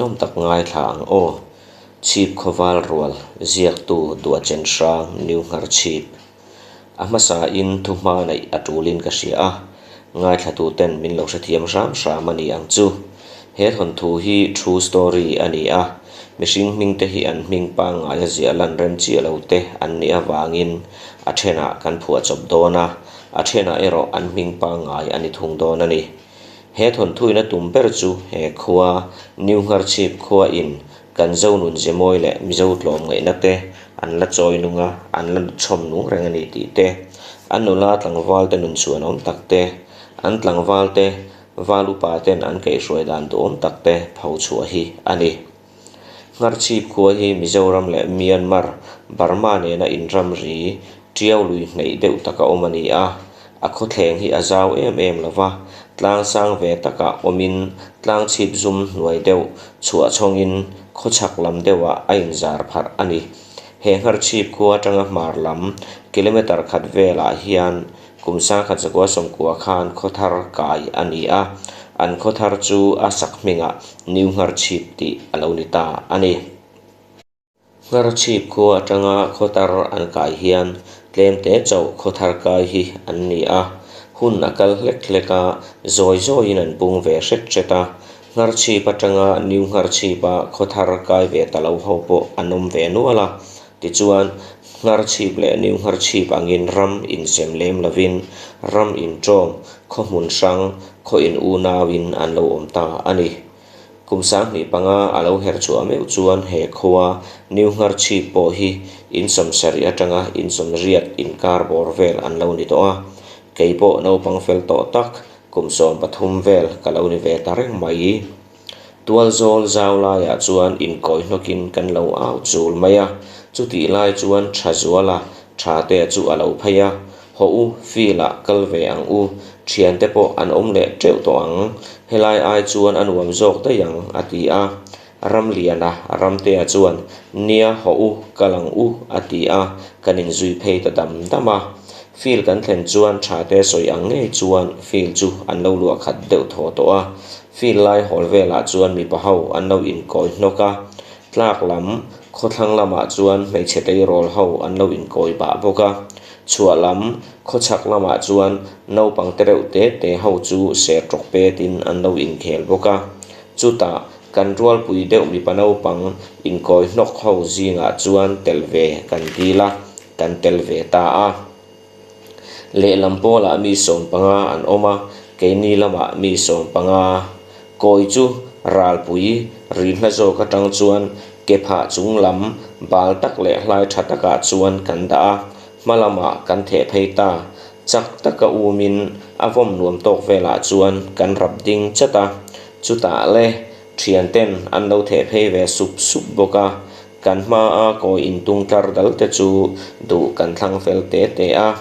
ngaihnawm tak ngaithla ang aw. Chhip khawval rual ziaktu Duahchen hrang New Ngharchhip. A hmasain thuhma neih a tulin ka hria a, ngaithlatuten min lo hrethiam hram hram a ni ang chu. He thawnthu hi true story a ni a, mihring hmingte hi an hming pangngaia ziah lan rem chiah lo te an nih avangin a thenah kan phuahchawp dawn a, a thenah erawh an hming pangngai a ni thung dawn a ni. He thawnthuina tum ber chu he khua, New Ngharchhip khua in kan Zonun Zemawi leh Mizo tlawmngaihna te an la chawi nung a, an la chhawm nung reng a ni tih te, an nula tlangval te nun chhuan awm tak te, an tlangval te val upa ten an kaihhruai dan duhawm tak te pho chhuah hi a ni. Ngharchhip khua hi Mizoram leh Myanmar, Burma nena inramri Tiau lui hneih deuh taka awm a ni a, a khawthleng hi a zau em em lo va, tlang sang ve takah awmin tlang chhip zum hnuai deuh chhuah chhawngin khawchhak lam deuhah a inzar pharh a ni. He Ngharchhip khua atanga hmar lam kilometre khat velah hian kum sangkhat zakua sawmkua khan khawthar kai a ni a, an khawthar chu a sak hmingah New Ngharchhip tih a lo ni ta a ni. Ngharchhip khua atanga khawtar an kai hian tlemte chauh khawthar kai hi an ni a, hun a kal hlek hlek a, zawi zawiin an pung ve hret hret a. Ngharchhip atanga New Ngharchhipa khawthar kai ve ta lo ho pawh an awm ve nual a, tichuan Ngharchhip leh New Ngharchhip angin ram insem lem lovin ram inṭawm, khaw hmun hrang, khaw in unauin an lo awm ta a ni. Kum 2005 a lo her chhuah meuh chuan he khua New Ngharchhip pawh hi in 70 atanga in 80 inkar bawr vel an lo ni tawh a. Kei pawh naupang fel tawh tak kum 13 vel ka lo ni ve ta reng mai. Tualzawl zau laiah chuan inkawi hnawkin kan lo au chul mai a, chutih lai chuan Thazuala Thatea chu a lo phei a, Hawh u, field ah kal ve ang u, thiante pawh an awm leh teuh tawh ang, helai ai chuan a nuam zawk daih ang, a ti a. Ramliana, Ramtea chuan, Nia, hawh u, kal ang u, a ti a, kan inzui phei ta dam dam a. Field kan thlen chuan Thate sawi ang ngei chuan field chu an lo luah khat deuh thaw tawh a. Field lai hawl velah chuan mipa ho an lo inkawi hnawk a, tlak lam khawthlang lamah chuan hmeichhe tleirawl ho an lo inkawi bah bawk a. Chhuah lam khawchhak lamah chuan naupang te reuh te te ho chu ser tawk petin an lo inkhel bawk a. Chutah kan rualpui deuh mipa naupang inkawi hnawk ho zingah chuan tel ve kan dil a, kan tel ve ta a. Lehlam pawlah mi 15 an awm a, keini lamah mi 15. Kawi chu ralpui ri hla zawk atang chuan ke phah chung lam bal tak leh hlai tha takah chuan kan dah a, hma lamah kan theh phei ta. Chak taka umin a vawm nuam tawk velah chuan kan rap ding chat a, chutah le thianten an lo theh phei ve sup sup bawk a, kan hmaa kawi intung tlar dal te chu duh kan thlang fel te te a,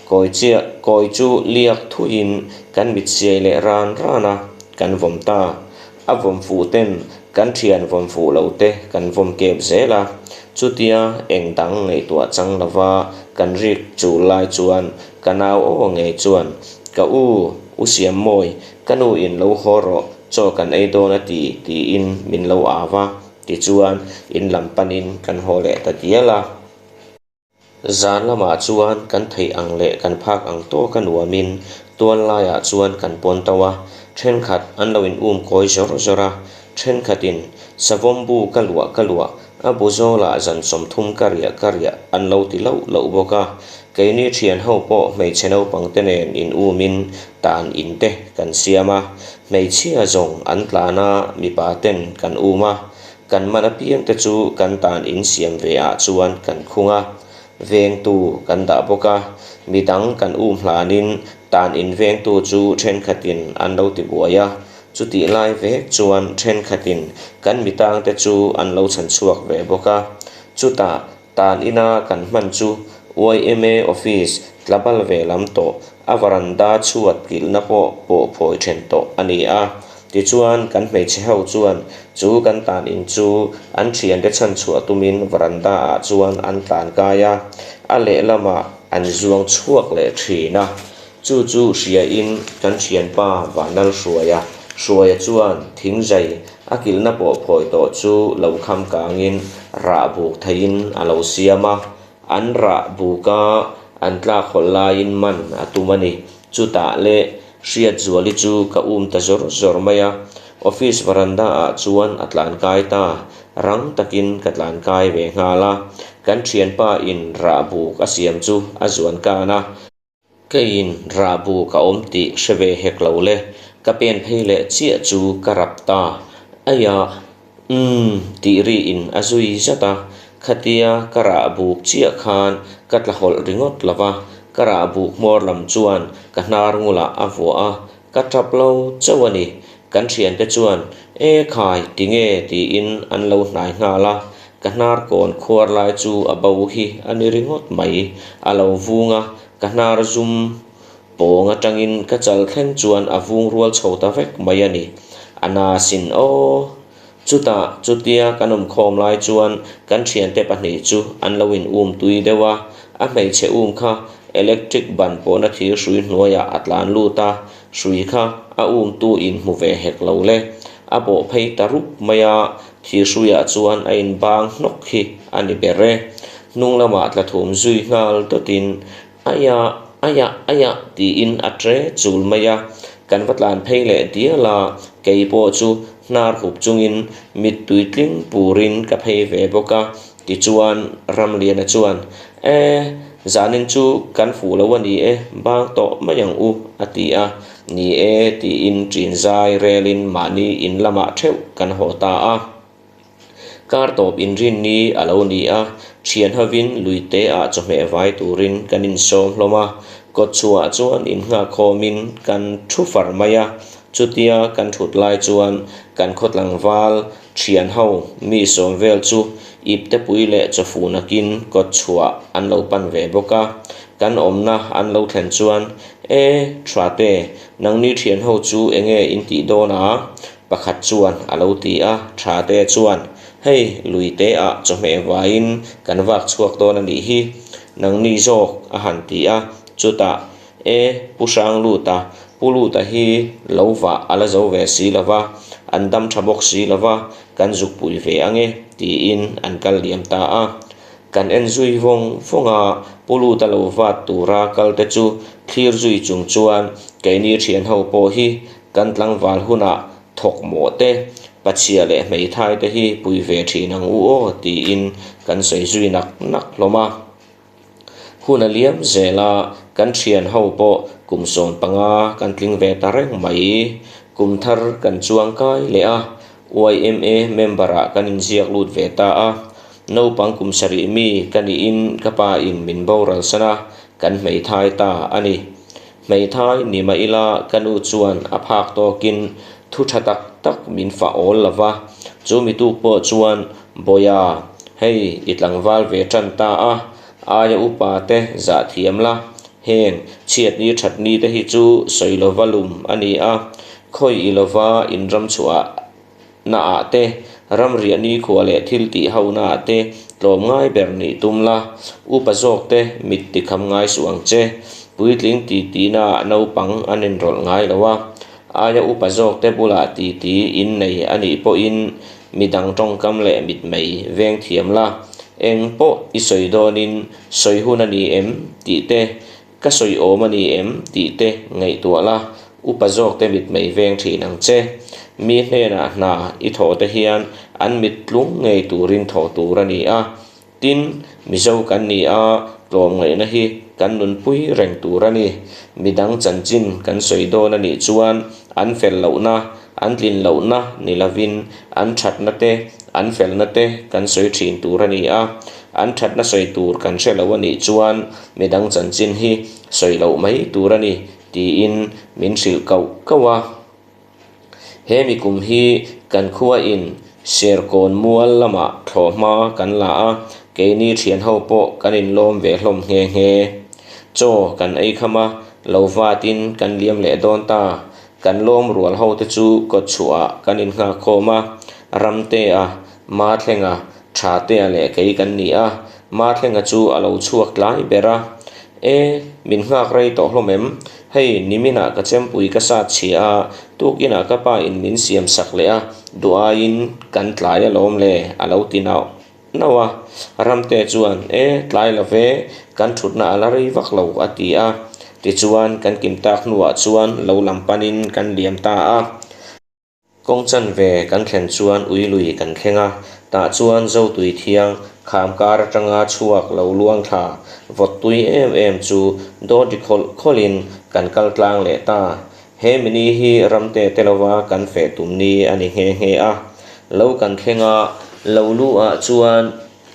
kawi chiah kawi chu liak thuiin kan mit siai leh ran ran a, kan vawm ta. A vawm fuh ten kan thian vawm fuh lo te kan vawm kep zel a, chutia eng dang ngaihtuah chang lova kan rik chul lai chuan ka nau aw ngei chuan, Ka u, u Siammawi, ka nu in lo haw rawh, chaw kan ei dawn a ti, tiin min lo au a, tichuan in lam panin kan haw leh ta dial a. Zan lamah chuan kan theih ang leh kan phak ang tawka nuamin tual laiah chuan kan pawn to a, thenkhat an lo in um kawi zawr zawr a, thenkhatin savawm bu ka luah ka luah, a bu zawlah zan 30 ka riah ka riah an lo ti loh loh bawk a, keini thian ho pawh hmeichhe naupang te nen in umin tan in te kan siam a, hmeichhia zawng an tlan a, mipa ten kan um a, Kan man apiang te chu kan tan insiam ve ah chuan kan khung a, vengtu kan dah bawk a, midang kan um hlanin tan invengtu chu thenkhatin an lo ti buai a, chutih lai vek chuan thenkhatin kan mitang te chu an lo chhan chhuak ve bawk a, chutah tan ina kan hman chu yma office tlabal ve lam tawh a varanda chhuat kilhna pawh pawh phawi then tawh a ni a. Tichuan, kan hmeichhe ho chuan chu kan tan in chu an thiante chhan chhuah tumin varanda ah chuan an tlan kai a, a lehlamah an zuang chhuak leh thin a. Chu chu hriain kan thianpa Vanlalhruaia Hruaia chuan thingzai A kilhna pawh phawi tawh chu lo kham kangin rah buk theihin a lo siam a. An rah buka an tlak hawlh laiin man a tum a ni. Chutah leh Hriatzuali chu ka um ta zawr zawr mai a. Office veranda ah chuan a tlan kai ta. Rang takin ka tlan kai ve nghal a. Kan thianpa in rah buk a siam chu a zuan kan a. Keiin rahbu ka awm tih hre ve hek lo le, ka pen phei leh chiah chu ka rap ta. Aiah, umm tih riin a zui zat a, khatia ka rahbuk chiah khan ka tla hawlh ringawt lo va, ka rahbuk hmawr lam chuan ka hnar ngulah a vuah a, ka tap lo chauh a ni. Kan thiante chuan, E khai, tinge? tiin an lo hnai nghal a, Ka hnar kawn khuar lai chu a bo hi a ni ringawt mai. A lo vung a, ka hnar zum pawng atangin ka chal thleng chuan a vung rual chho ta vek mai a ni. A na sin aw! Chutah chutia kan awmkhawm lai chuan kan thiante pahnih chu an lo in um tui deuh a, a hmeichhe um kha electric ban pawhna thir hrui hnuaiah a tlan lut a, hrui kha a umtu in hmu ve hek lo le. A bawh phei ta rup mai a, Thirhruiah chuan a inbang hnawk hi a ni ber e. Hnung lamah tla thum zui nghal dawtin Aiah, aiah, aiah tiin a tre chul mai a. Kan va tlan phei leh dial a, kei pawh chu hnar hup chungin mittui tling purin ka phei ve bawk a. Tichuan Ramliana chuan, E, zanin chu kan fuh lo a ni e, bang tawh mai ang u, a ti a. Ni e, tiin ṭin zai relin mahni in lamah ṭheuh kan haw ta a. Kar tawp inrinni a lo ni a, ṭhian hovin luite ah chawhmeh vai turin kan insawm hlawm a, kawtchhuah chuan innghakkhawmin kan ṭhu far mai a. Chutia kan ṭhut lai chuan kan khaw tlangval ṭhian ho mi sawm vel chu iptepui leh chawfu nakin kawtchhuah an lo pan ve bawk a. Kan awmna an lo thlen chuan E, Thate, nangni thian ho chu enge in tih dawn a? Pakhat chuan a lo ti a, Thate chuan, Hei, lui te ah chawhmeh vaiin kan vak chhuak dawn a nih hi, nangni zawk a han ti a, chutah, E, Pu Hrangluta, Pu Luta hi lo vah a la zo ve si lo va, an dam tha bawk si lo va, kan zuk pui ve ange, tiin an kal liam ta a. Kan en zui vawng vawng a, Pu Luta lo vat tura kal te chu thlir zui chung chuan keini thian ho pawh hi kan tlangval hunah thawk mawh te, pachhia leh hmeithai te hi pui ve thin ang u aw tiin kan sawi zui nak nak hlawm a. Hun a liam zel a, kan thian ho pawh kum 15 kan tling ve ta reng mai. Kum thar kan chuang kai leh a, YMA member ah kan inziak lut ve ta a, naupang kum sarih mi ka niin ka pa in min boral san a, kan hmeithai ta a ni. Hmeithai ni mah ila ka nu chuan a phak tawkin thu tha tak tak min fah awl lo va, chu mi tuk pawh chuan Bawiha, hei i tlangval ve tan ta a, aia upa te zah thiam la, heng chhiatni thatni te hi chu sawi lova lum a ni a, Khawi i lova in ram chhuah naah te, ram riah nikhua leh thil tih ho naah te tlawm ngai ber nih tum la, upa zawk te mit ti kham ngai suh ang che. Puitling titi naah naupang an inrawlh ngai lo a, aia upa zawk te bulah titi in nei a nih pawhin midang tawngkam leh mitmei veng thiam la, eng pawh i sawi dawnin sawi hun a ni em tih te Ka sawi awm a ni em? tih te ngaihtuah la, upa zawk te mitmei veng thin ang che. Mi hnenah hna i thawh te hian an mit tlung ngei turin thawh tur a ni a. Tin, Mizo kan ni a, tlawmngaihna hi kan nunpui reng tur a ni. Midang chanchin kan sawi dawn a nih chuan an fel lohna, an tlin lohna ni lovin an thatna te, an felna te kan sawi thin tur a ni a. An thatna sawi tur kan hre lo a nih chuan midang chanchin hi sawi loh mai tur a ni tiin min hrilh kauh kauh a. He mi kum hi kan khuain Serkawn mual lamah thlawhhma kan la a, keini thian ho pawh kan inlawm ve hlawm nghe nghe. Chaw kan ei kham a, lo vatin kan liam leh dawn ta. Kan lawm rual ho te chu kawtchhuah kan innghak khawm a, Ramtea, Mathlenga, Thatea leh kei kan ni a, Mathlenga chu a lo chhuak tlai ber a. E, min nghak rei tawh hlawm em? Hei, niminah ka chempui ka sat chhia a, tukinah ka pa in min siam sak leh a, Duh aiin kan tlai alawm le, a lo ti nauh nauh a. Ramte chuan, E, tlai lo ve, kan thutna a la rei vak lo, a ti a. Tichuan, kan kim tak hnuah chuan lo lam panin kan liam ta a. Kawng chanve kan thlen chuan ui lui kan thleng a, tah chuan Zotui thiang kham kar atanga chhuak lo luang thla vawt tui em em chu dawt ri khawlh khawlhin kan kal tlang leh ta. He mini hi ramte te lova kan feh tum ni a ni nghe nghe a. Lo kan thleng a, lo lu ah chuan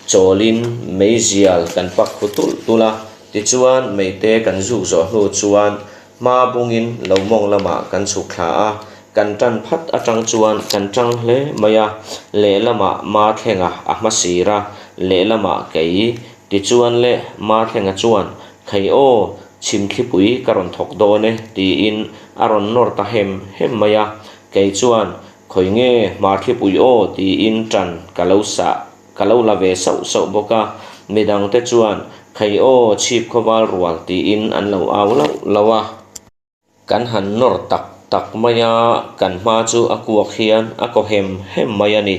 chawlin meizial kan pak khu tulh tulh a, tichuan meite kan zuk zawh hnu chuan Hma bungin lo mawng lamah kan chhuk thla a, kan tan phat atang chuan kan tang hle mai a, lehlamah Mathlenga a hma sir a, lehlamah kei. Tichuan le Mathlenga chuan, Khei aw, chhimthlipui ka rawn thawk dawn e, tiin a rawn nawr ta hem hem mai a, kei chuan, Khawi nge Hmarthlipui aw, tiin tan ka lo sah. Ka lo la ve sauh sauh bawk a, midangte chuan, Khei aw, chhip khawval rual tiin an lo au lauh lauh a. Kan han nawr tak tak mai a, kan hma chu a kuak hian a kaw hem hem mai a ni.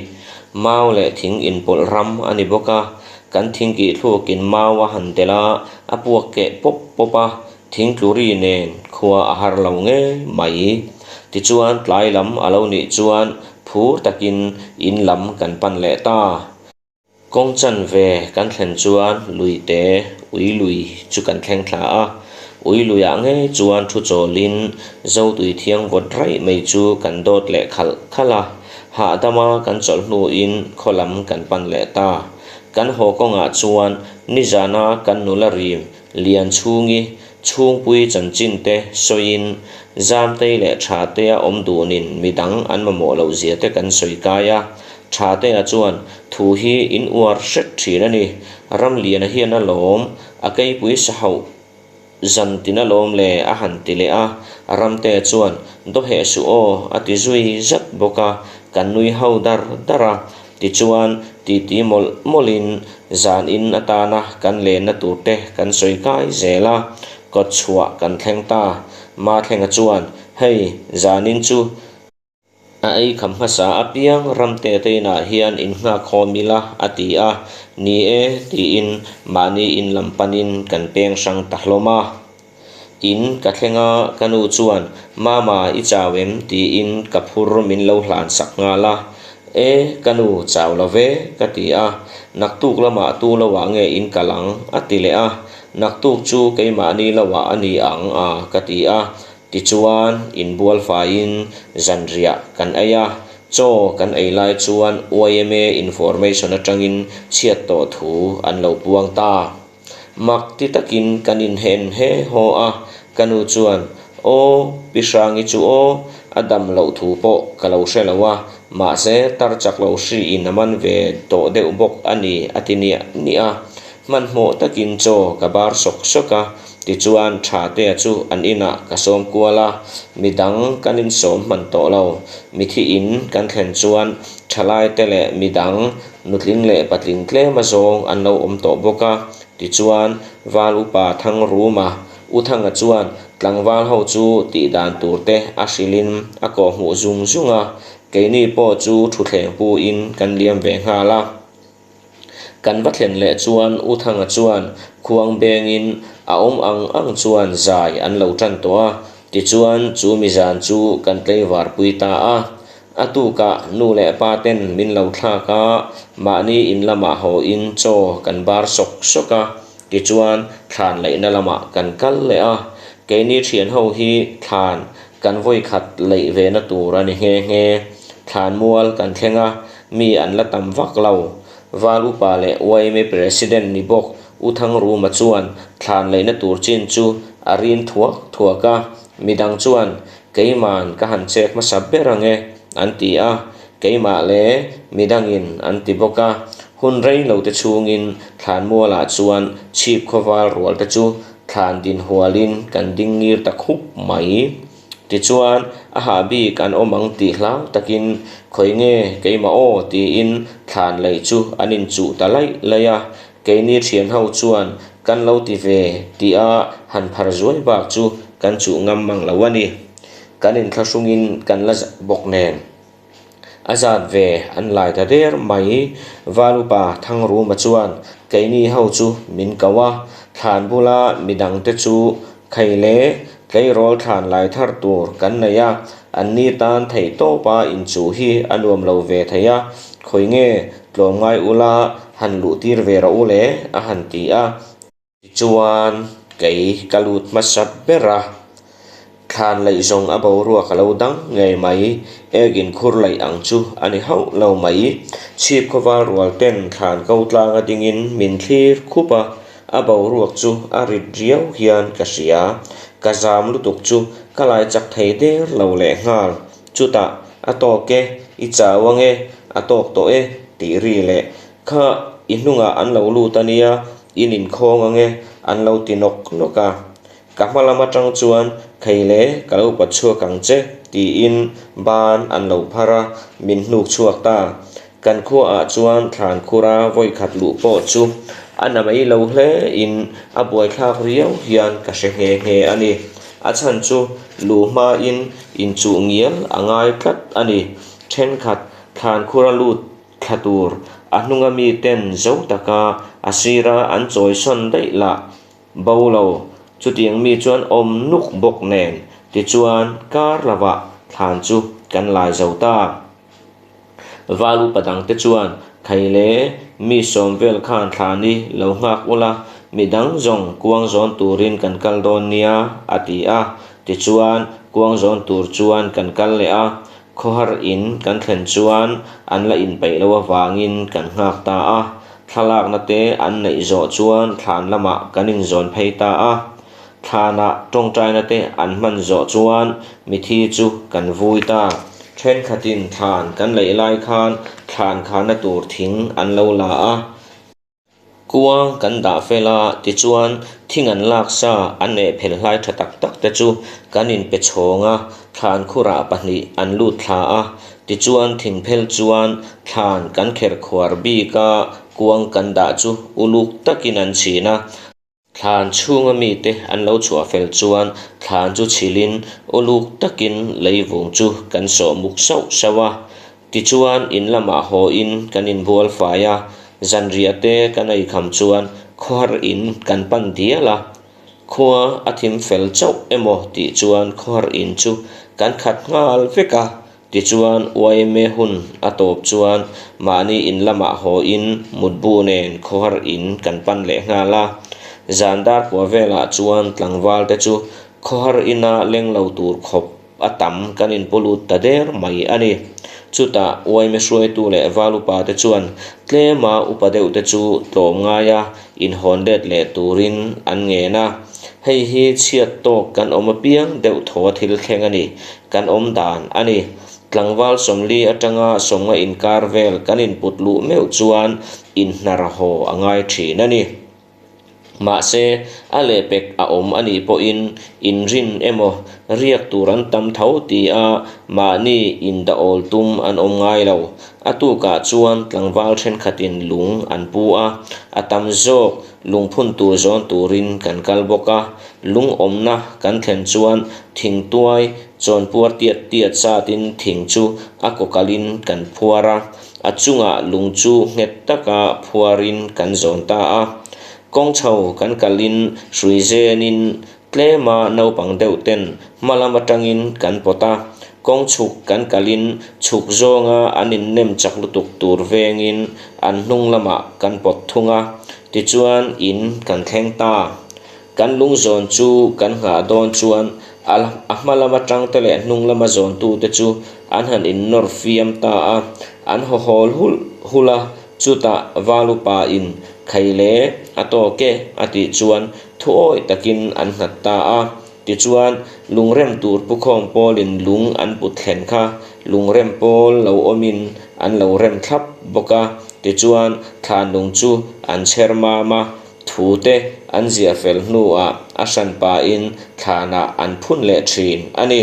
Mau leh thing inpawlh ram a ni bawk a, kan thing kih thluakin mau a han telh a, a puak keh pawp pawp a, thing tluri nen khua a har lo ngei mai. Tichuan tlai lam a lo nih chuan phur takin in lam kan pan leh ta. Kawng chanve kan thlen chuan luite ui lui chu kan thleng thla a, ui luiah ngei chuan thu chawlin Zotui thiang vawt raih mai chu kan dawt leh khalh khalh a, hahdama kan chawlh hnuin khaw lam kan pan leh ta. Kan haw kawngah chuan nizana kan nula rim Lianchhungi chhungpui chanchin te sawiin Zamtei leh Thatea awm dunin midang an mamawh loh zia te kan sawi kai a. Thatea chuan thu hi in uar hret thin a ni. Ramliana hian a lawm, a keipui sa hauh zan tin a lawm le a han ti leh a. Ramtea chuan dawheh suh aw a ti zui zat bawk a, kan nui ho dar dar a. Tichuan, titi mawlh mawlhin zan in atana kan lenna turte kan sawi kai zel a, kawt chhuah kan thleng ta. Mathlenga chuan, Hei, zanin chu a ei kham hmasa apiang Ramte te inah hian in nghak khawm ila, a ti a. Ni e, tiin mahni in lam panin kan peng hrang ta hlawm a. In ka thleng a, ka nu chuan, Mama, i chau em? tiin ka phur min lo hlan sak nghal a. E, ka nu, chau lo ve, ka ti a. Naktuk lamah tu lo ah nge in kal ang? a ti leh a. Naktuk chu keimahni lo ah a ni ang a, ka ti a. Tichuan, inbual faiin zanriah kan ei a. Chaw kan ei lai chuan yma information atangin chhiat tawh thu an lo puang ta. Mak ti takin kan inhen he haw a, ka nu chuan, Aw, Pi Hrangi chu aw, a dam loh thu pawh ka lo hre lo a, mahse tar chak lo hriin a man ve tawh deuh bawk a ni a ti niah niah a. Hmanhmawh takin chaw ka bar sawk sawk a, tichuan Thatea chu an inah ka sawm kual a, midang kan insawm hman tawh lo. Mithi in kan thlen chuan thalaite leh midang Nutling leh patling tlem a zawng an lo awm tawh bawk a, tichuan Val upa Thangruma, U Thanga chuan tlangval ho chu tih dan tur te a hrilhin a kawh hmuh zung zung a, keini pawh chu thutthleng pu in kan liam ve nghal a. Kan va thlen leh chuan U Thanga chuan khuang bengin a awm ang ang chuan zai an lo tan tawh a, tichuan chu mizan chu kan tleivar pui ta a. A tukah nu leh pa ten min lo thlak a, mahni in lamah haw in chaw kan bar sawk sawk a, tichuan thlan laihna lamah kan kal leh a. Keini thian ho hi thlan kan vawi khat laih ve na tur a ni nghe nghe. Thlan mual kan thleng a, mi an la tam vak lo. Val upa leh yma President ni bawk U Thangruma chuan thlan laihna tur chin chu a rin thuak thuak a, midang chuan Keiman ka han chek hmasa ber ang e, an ti a, keimah le midangin an ti bawk a. Hun rei lo te chhungin thlanmualah chuan chhip khawval rual te chu thlan din hualin kan ding ngir ta khup mai. Tichuan, a hah bik an awm ang tih hlau takin, Khawi nge keimah aw tiin thlan lei chu an inchuh ta laih laih a, Keini thian ho chuan kan lo ti ve tih a han phar zuai bak chu kan chuh ngam mang lo a ni. Kan inthlahrungin kan la zak bawk nen. A zat ve an lai ta der mai. Valupa Thangruma chuan keini ho chu min ko a, thlan bula midangte chu Khei le tleirawl thlan lai thar tur kan nei a, anni tan theih tawpa inchuh hi a nuam lo ve thei a, khawi nge tlawmngai ula han luh tir ve rawh u le a han ti a. Tichuan kei ka lut hmasa ber a, thlan laih zawng a boruak a lo dang ngei mai, ek inkhur laih ang chu a ni hauh lo mai. Chhip khawval rual ten thlan ko tlanga dingin min thlir khup a, A boruak chu a rit riau hian ka hria. Ka zam lutuk chu ka lai chak thei der lo leh nghal. Chutah, A tawk e, i chau ange, a tawk tawh e, tih ri leh, Kha, i hnungah an lo lut a nia, in inkhawng ange, an lo ti nawk nawk a. Ka hma lam atang chuan, Khei le, ka lo pawt chhuak ang che, tiin ban an lo phar a, min hnuk chhuak ta. Kan khuaah chuan thlan khura vawikhat luh pawh chu a na mai lo hle in a buaithlak riau hian ka hre nghe nghe a ni. A chhan chu luh hmain inchuh ngial a ngai tlat a ni. Thenkhat thlan khura lut thla tur a hnunga miten zo taka a sira an chawisawn daih lah Bo lo, chutiang mi chuan awm nuk bawk nen tichuan kar lovah thlan chu kan lai zo ta. Val upa dangte chuan Khai le, mi sawm vel khan thlan i lo nghak ula, mi dang zawng kuang zawn turin kan kal dawn nia, a ti a. Tichuan kuang zawn tur chuan kan kal leh a, Khawhar in kan thlen chuan an la inpeih loh avangin kan nghak ta a, thlalakna te an neih zawh chuan thlan lamah kan inzawn phei ta a. Thlanah tawngtaina te an hman zawh chuan mithi chu kan vui ta. Thenkhatin thlan kan leih lai khan thlan khanna tur thing an lo la a. Kuang kan dah fel a, tichuan thing an lak sa an eh phel hlai tha tak tak te chu kan inpe chhawng a, thlan khurah pahnih an lut thla a, tichuan thing phel chuan thlan kan kher khuar bik a, kuang kan dah chu uluk takin an chhin a. Thlan chhunga mite an lo chhuah fel chuan thlan chu chhilhin uluk takin leivung chu kan sawh muk sauh sauh a. Tichuan in lamah haw-in kan inbual fai a, zanriah te kan eikham chuan khawhar in kan pan dial a. Khua a thim fel chauh emaw tih chuan khawhar in chu kan khat nghal vek a. Tichuan yma hun a tawp chuan mahni in lamah haw in mutbu nen khawhar in kan pan leh nghal a. Zan dar kua velah chuan tlangval te chu khawhar ina leng lo tur khawp a tam kan inpu lut ta der mai a ni. Chutah yma hruaitu leh val upa te chuan tlema upa deuh te chu tlawm ngaia inhawn let leh turin an ngen a. Hei hi chhiat tawk kan awm apiang deuh thaw thil thleng a ni. Kan awm dan a ni. Tlangval sawmli atanga sawmnga inkar vel kan input luh meuh chuan inhnar haw a ngai thin a ni. Mahse, a lehpek a awm a nih pawhin inrin emaw riak tur an tam tho tia mahni indahawl tum an awm ngai lo. A tukah chuan tlangval thenkhatin lung an pu a, a tam zawk lungphun tur zawn turin kan kal bawk a. Lung awmna kan thlen chuan thingtuai chawnpuar tiat tiat zatin thing chu a kawkalhin kan phuar a. A chungah lung chu nghet taka phuarin kan zawn ta a. Kawng chho kan kalin hrui zenin tlema naupang deuh ten hma lam atangin kan pawt a. Kawng chhuk kan kalin chhuk zawnga an innem chak lutuk tur vengin an hnung lamah kan pawt thung a. Tichuan in kan thleng ta. Kan lung zawn chu kan nghah dawn chuan a a hma lama tangte leh hnung lama zawntute chu an han innawr fiam ta a, an haw hawl hulh hulh a, chutah Valupa in Khai le a tawk e a tih chuan thuawi takin an nghat ta a. Tichuan lungrem tur pukhawm pawlin lung an put thlen kha lungrem pawl lo awmin an lo rem thlap bawk a, tichuan thlan lung chu an chher mam a. Thu te an ziah fel hnuah a hran pahin thlanah an phun leh thin a ni.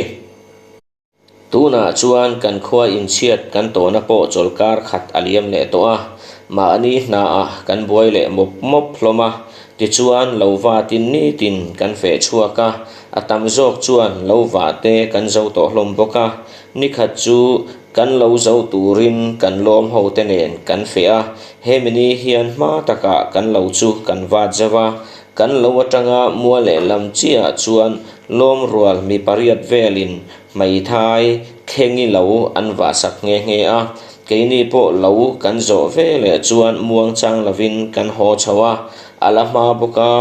Tunah chuan kan khua inchhiat kan tawhna pawh chawlkar khat a liam leh tawh a, mahni hnaah kan buai leh mawp mawp hlawm a, tichuan lo vatin nitin kan feh chhuak a, a tam zawk chuan lo vah te kan zo tawh hlawm bawk a, nikhat chu. Kan lo zo turin kan lawm ho te nen kan feh a, hemi ni hian hma takah kan lo chu kan vat zauh a, kan lo atanga mual lehlam chiahah chuan lawm rual mi pariat velin hmeithai thlengi lo an vahsak nghe nghe a, keini pawh lo kan zawh ve leh chuan muangchang lovin kan haw chho a, a la hma bawk a,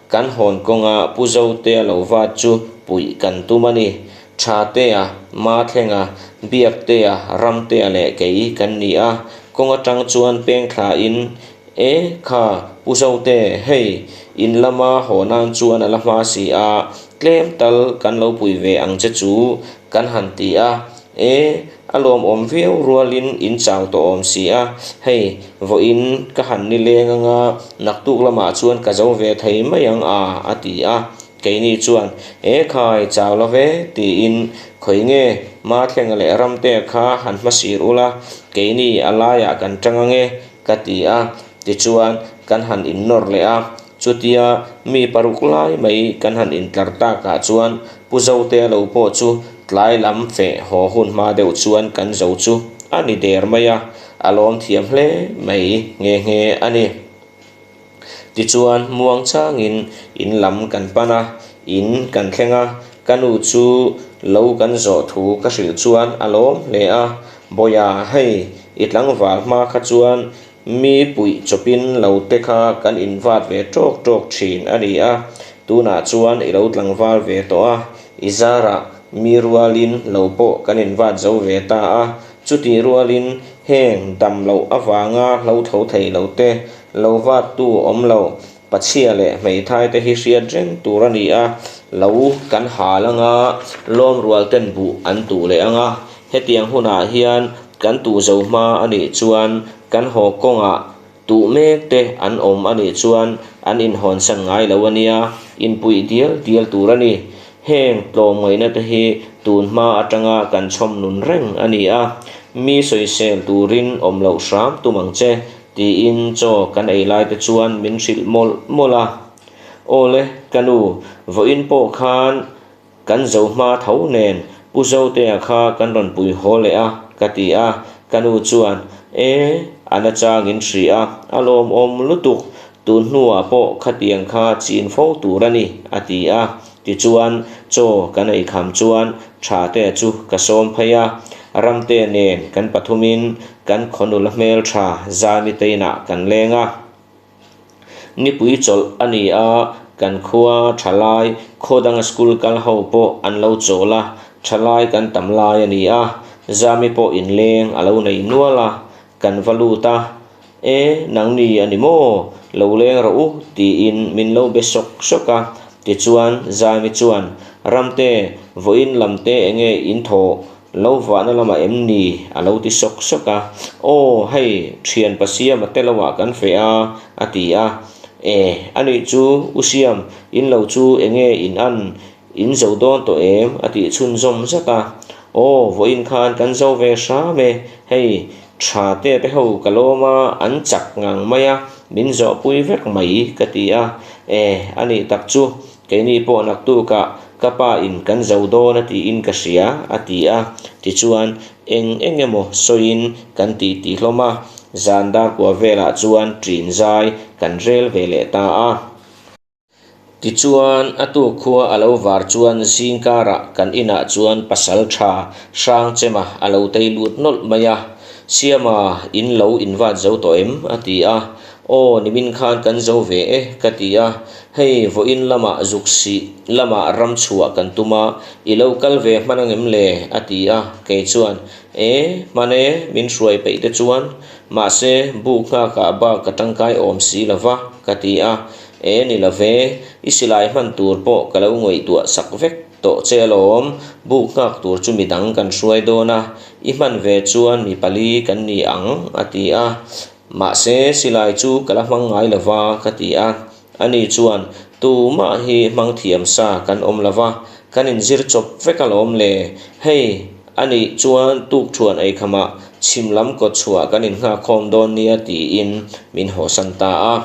kan hawn kawnga Pu Zotea lo vat chu puih kan tum a ni. Thatea, Mathlenga, Biaktea, Ramtea leh kei kan ni a, kawng atang chuan peng thlain, E kha, Pu Zote, hei, in lama haw nan chuan a la hma si a, tlem tal kan lo pui ve ang che chu, kan han ti a. E, a lawmawm viau rualin in chau tawh awm si a, hei, vawiin ka han ni leng anga naktuk lamah chuan ka zo ve thei mai ang a, a ti a. Keini chuan, E khai, chau lo ve, tiin khawi nge Mathlenga leh Ramtea kha han hmasir ula, keini a laiah kan tang ange, ka ti a. Tichuan, kan han innawr leh a. Chutia mi paruk lai mai kan han intlar takah chuan Pu Zotea lo pawh chu tlai lam feh haw hun hma deuh chuan kan zo chu a ni der mai a, a lawm thiam hle mai nghe nghe a ni. Tichuan, muang changin in lam kan pan a, in kan thleng a, ka nu chu lo kan zawh thu ka hrilh chuan a lawm hle a, Bawiha hei i tlangval hma kha chuan mi puih chawpin lo te kha kan invat ve tawk tawk thin a ni a, tunah chuan i lo tlangval ve tawh a, i zarah mi rualin lo pawh kan invat zo ve ta a, chutih rualin heng dam loh avanga hlo tho thei lo te Lo vattu awm lo, pachhia leh hmeithai te hi hriat reng tur a ni a, lo kan hal anga lawm rual ten buh an tuh leh anga, hetiang hunah hian kan tuh zo hma a nih chuan kan haw kawngah tuh mek te an awm a nih chuan an inhawnsan ngai lo a nia, inpuih dial dial tur a ni. Heng tlawmngaihna te hi tun hma atanga kan chhawm nun reng a ni a, mi sawisel turin awm loh hram tum ang che. Tiin chaw kan ei lai te chuan min hrilh mawlh mawlh a. Awle, ka nu, vawiin pawh khan kan zo hma tho nen Pu Zotea kha kan rawn pui haw leh a, ka ti a. Ka nu chuan, E, a na changin hri a, a lawmawm lutuk, tun hnuah pawh khatiang kha chin fo tur a ni, a ti a. Tichuan, chaw kan ei kham chuan Thatea chu ka sawm phei a, Ramtea nen kan pathumin kan khawnula hmeltha Zami te inah kan leng a. Nipui chawlh a ni a, kan khua thalai khaw danga school kal ho pawh an lo chawl a, thalai kan tam lai a ni a, Zami pawh inleng a lo nei nual a, kan va lut a, E, nangni a ni maw? Lo leng rawh u, tiin min lo be sawk sawk a. Tichuan, Zaimi chuan, Ramte, vawiin lamte enge in thawh? Lo vahna lamah em ni? a lo ti sawk sawk a. Aw, hei, thianpa Siama te loah kan feh a, a ti a. E, anih chu, U Siam, in lo chu enge in an? In zo dawn tawh em? a tih chhunzawm zat a. Aw, vawiin khan kan zo ve hram e, hei, tha te te ho ka lawm a, an chak ngang mai a, min zawhpui vek mai, ka ti a. E, a nih tak chu, keini pawh naktukah ka pa in kan zo dawn a tiin ka hria, a ti a. Tichuan, eng eng emaw sawiin kan ti ti hlawm a, zan darkua velah chuan ṭin zai kan rel ve leh ta a. Tichuan, a tuk khua a lo var chuan zingkarah kan inah chuan pasal tha Hrangchema a lo tei lut nawlh mai a. Siama, in lo invat zo tawh em? a ti a. Aw, nimin khan kan zo ve e, ka ti a. Hei, vawiin lamah zuk sih lamah ram chhuah kan tum a, i lo kal ve hman angem le? a ti a. Kei chuan, E, hman e, min hruai peih te chuan. Mahse, buk nghakah bak ka tangkai awm si lo va, ka ti a. E ni lo ve, i silai hman tur pawh ka lo ngaihtuah sak vek tawh che alawm, buk nghak tur chu midang kan hruai dawn a, i hman ve chuan mi pali kan ni ang, a ti a. Mahse, silai chu ka la hmang ngai lo va, ka ti a. Ani chuan, Tumah hi hmang thiam sa kan awm lo va, kan inzir chawp vek alawm le. Hei, a nih chuan tukṭhuan eikhamah chhim lam kawt chhuah kan innghakkhawm dawn nia tiin min hawsan ta a.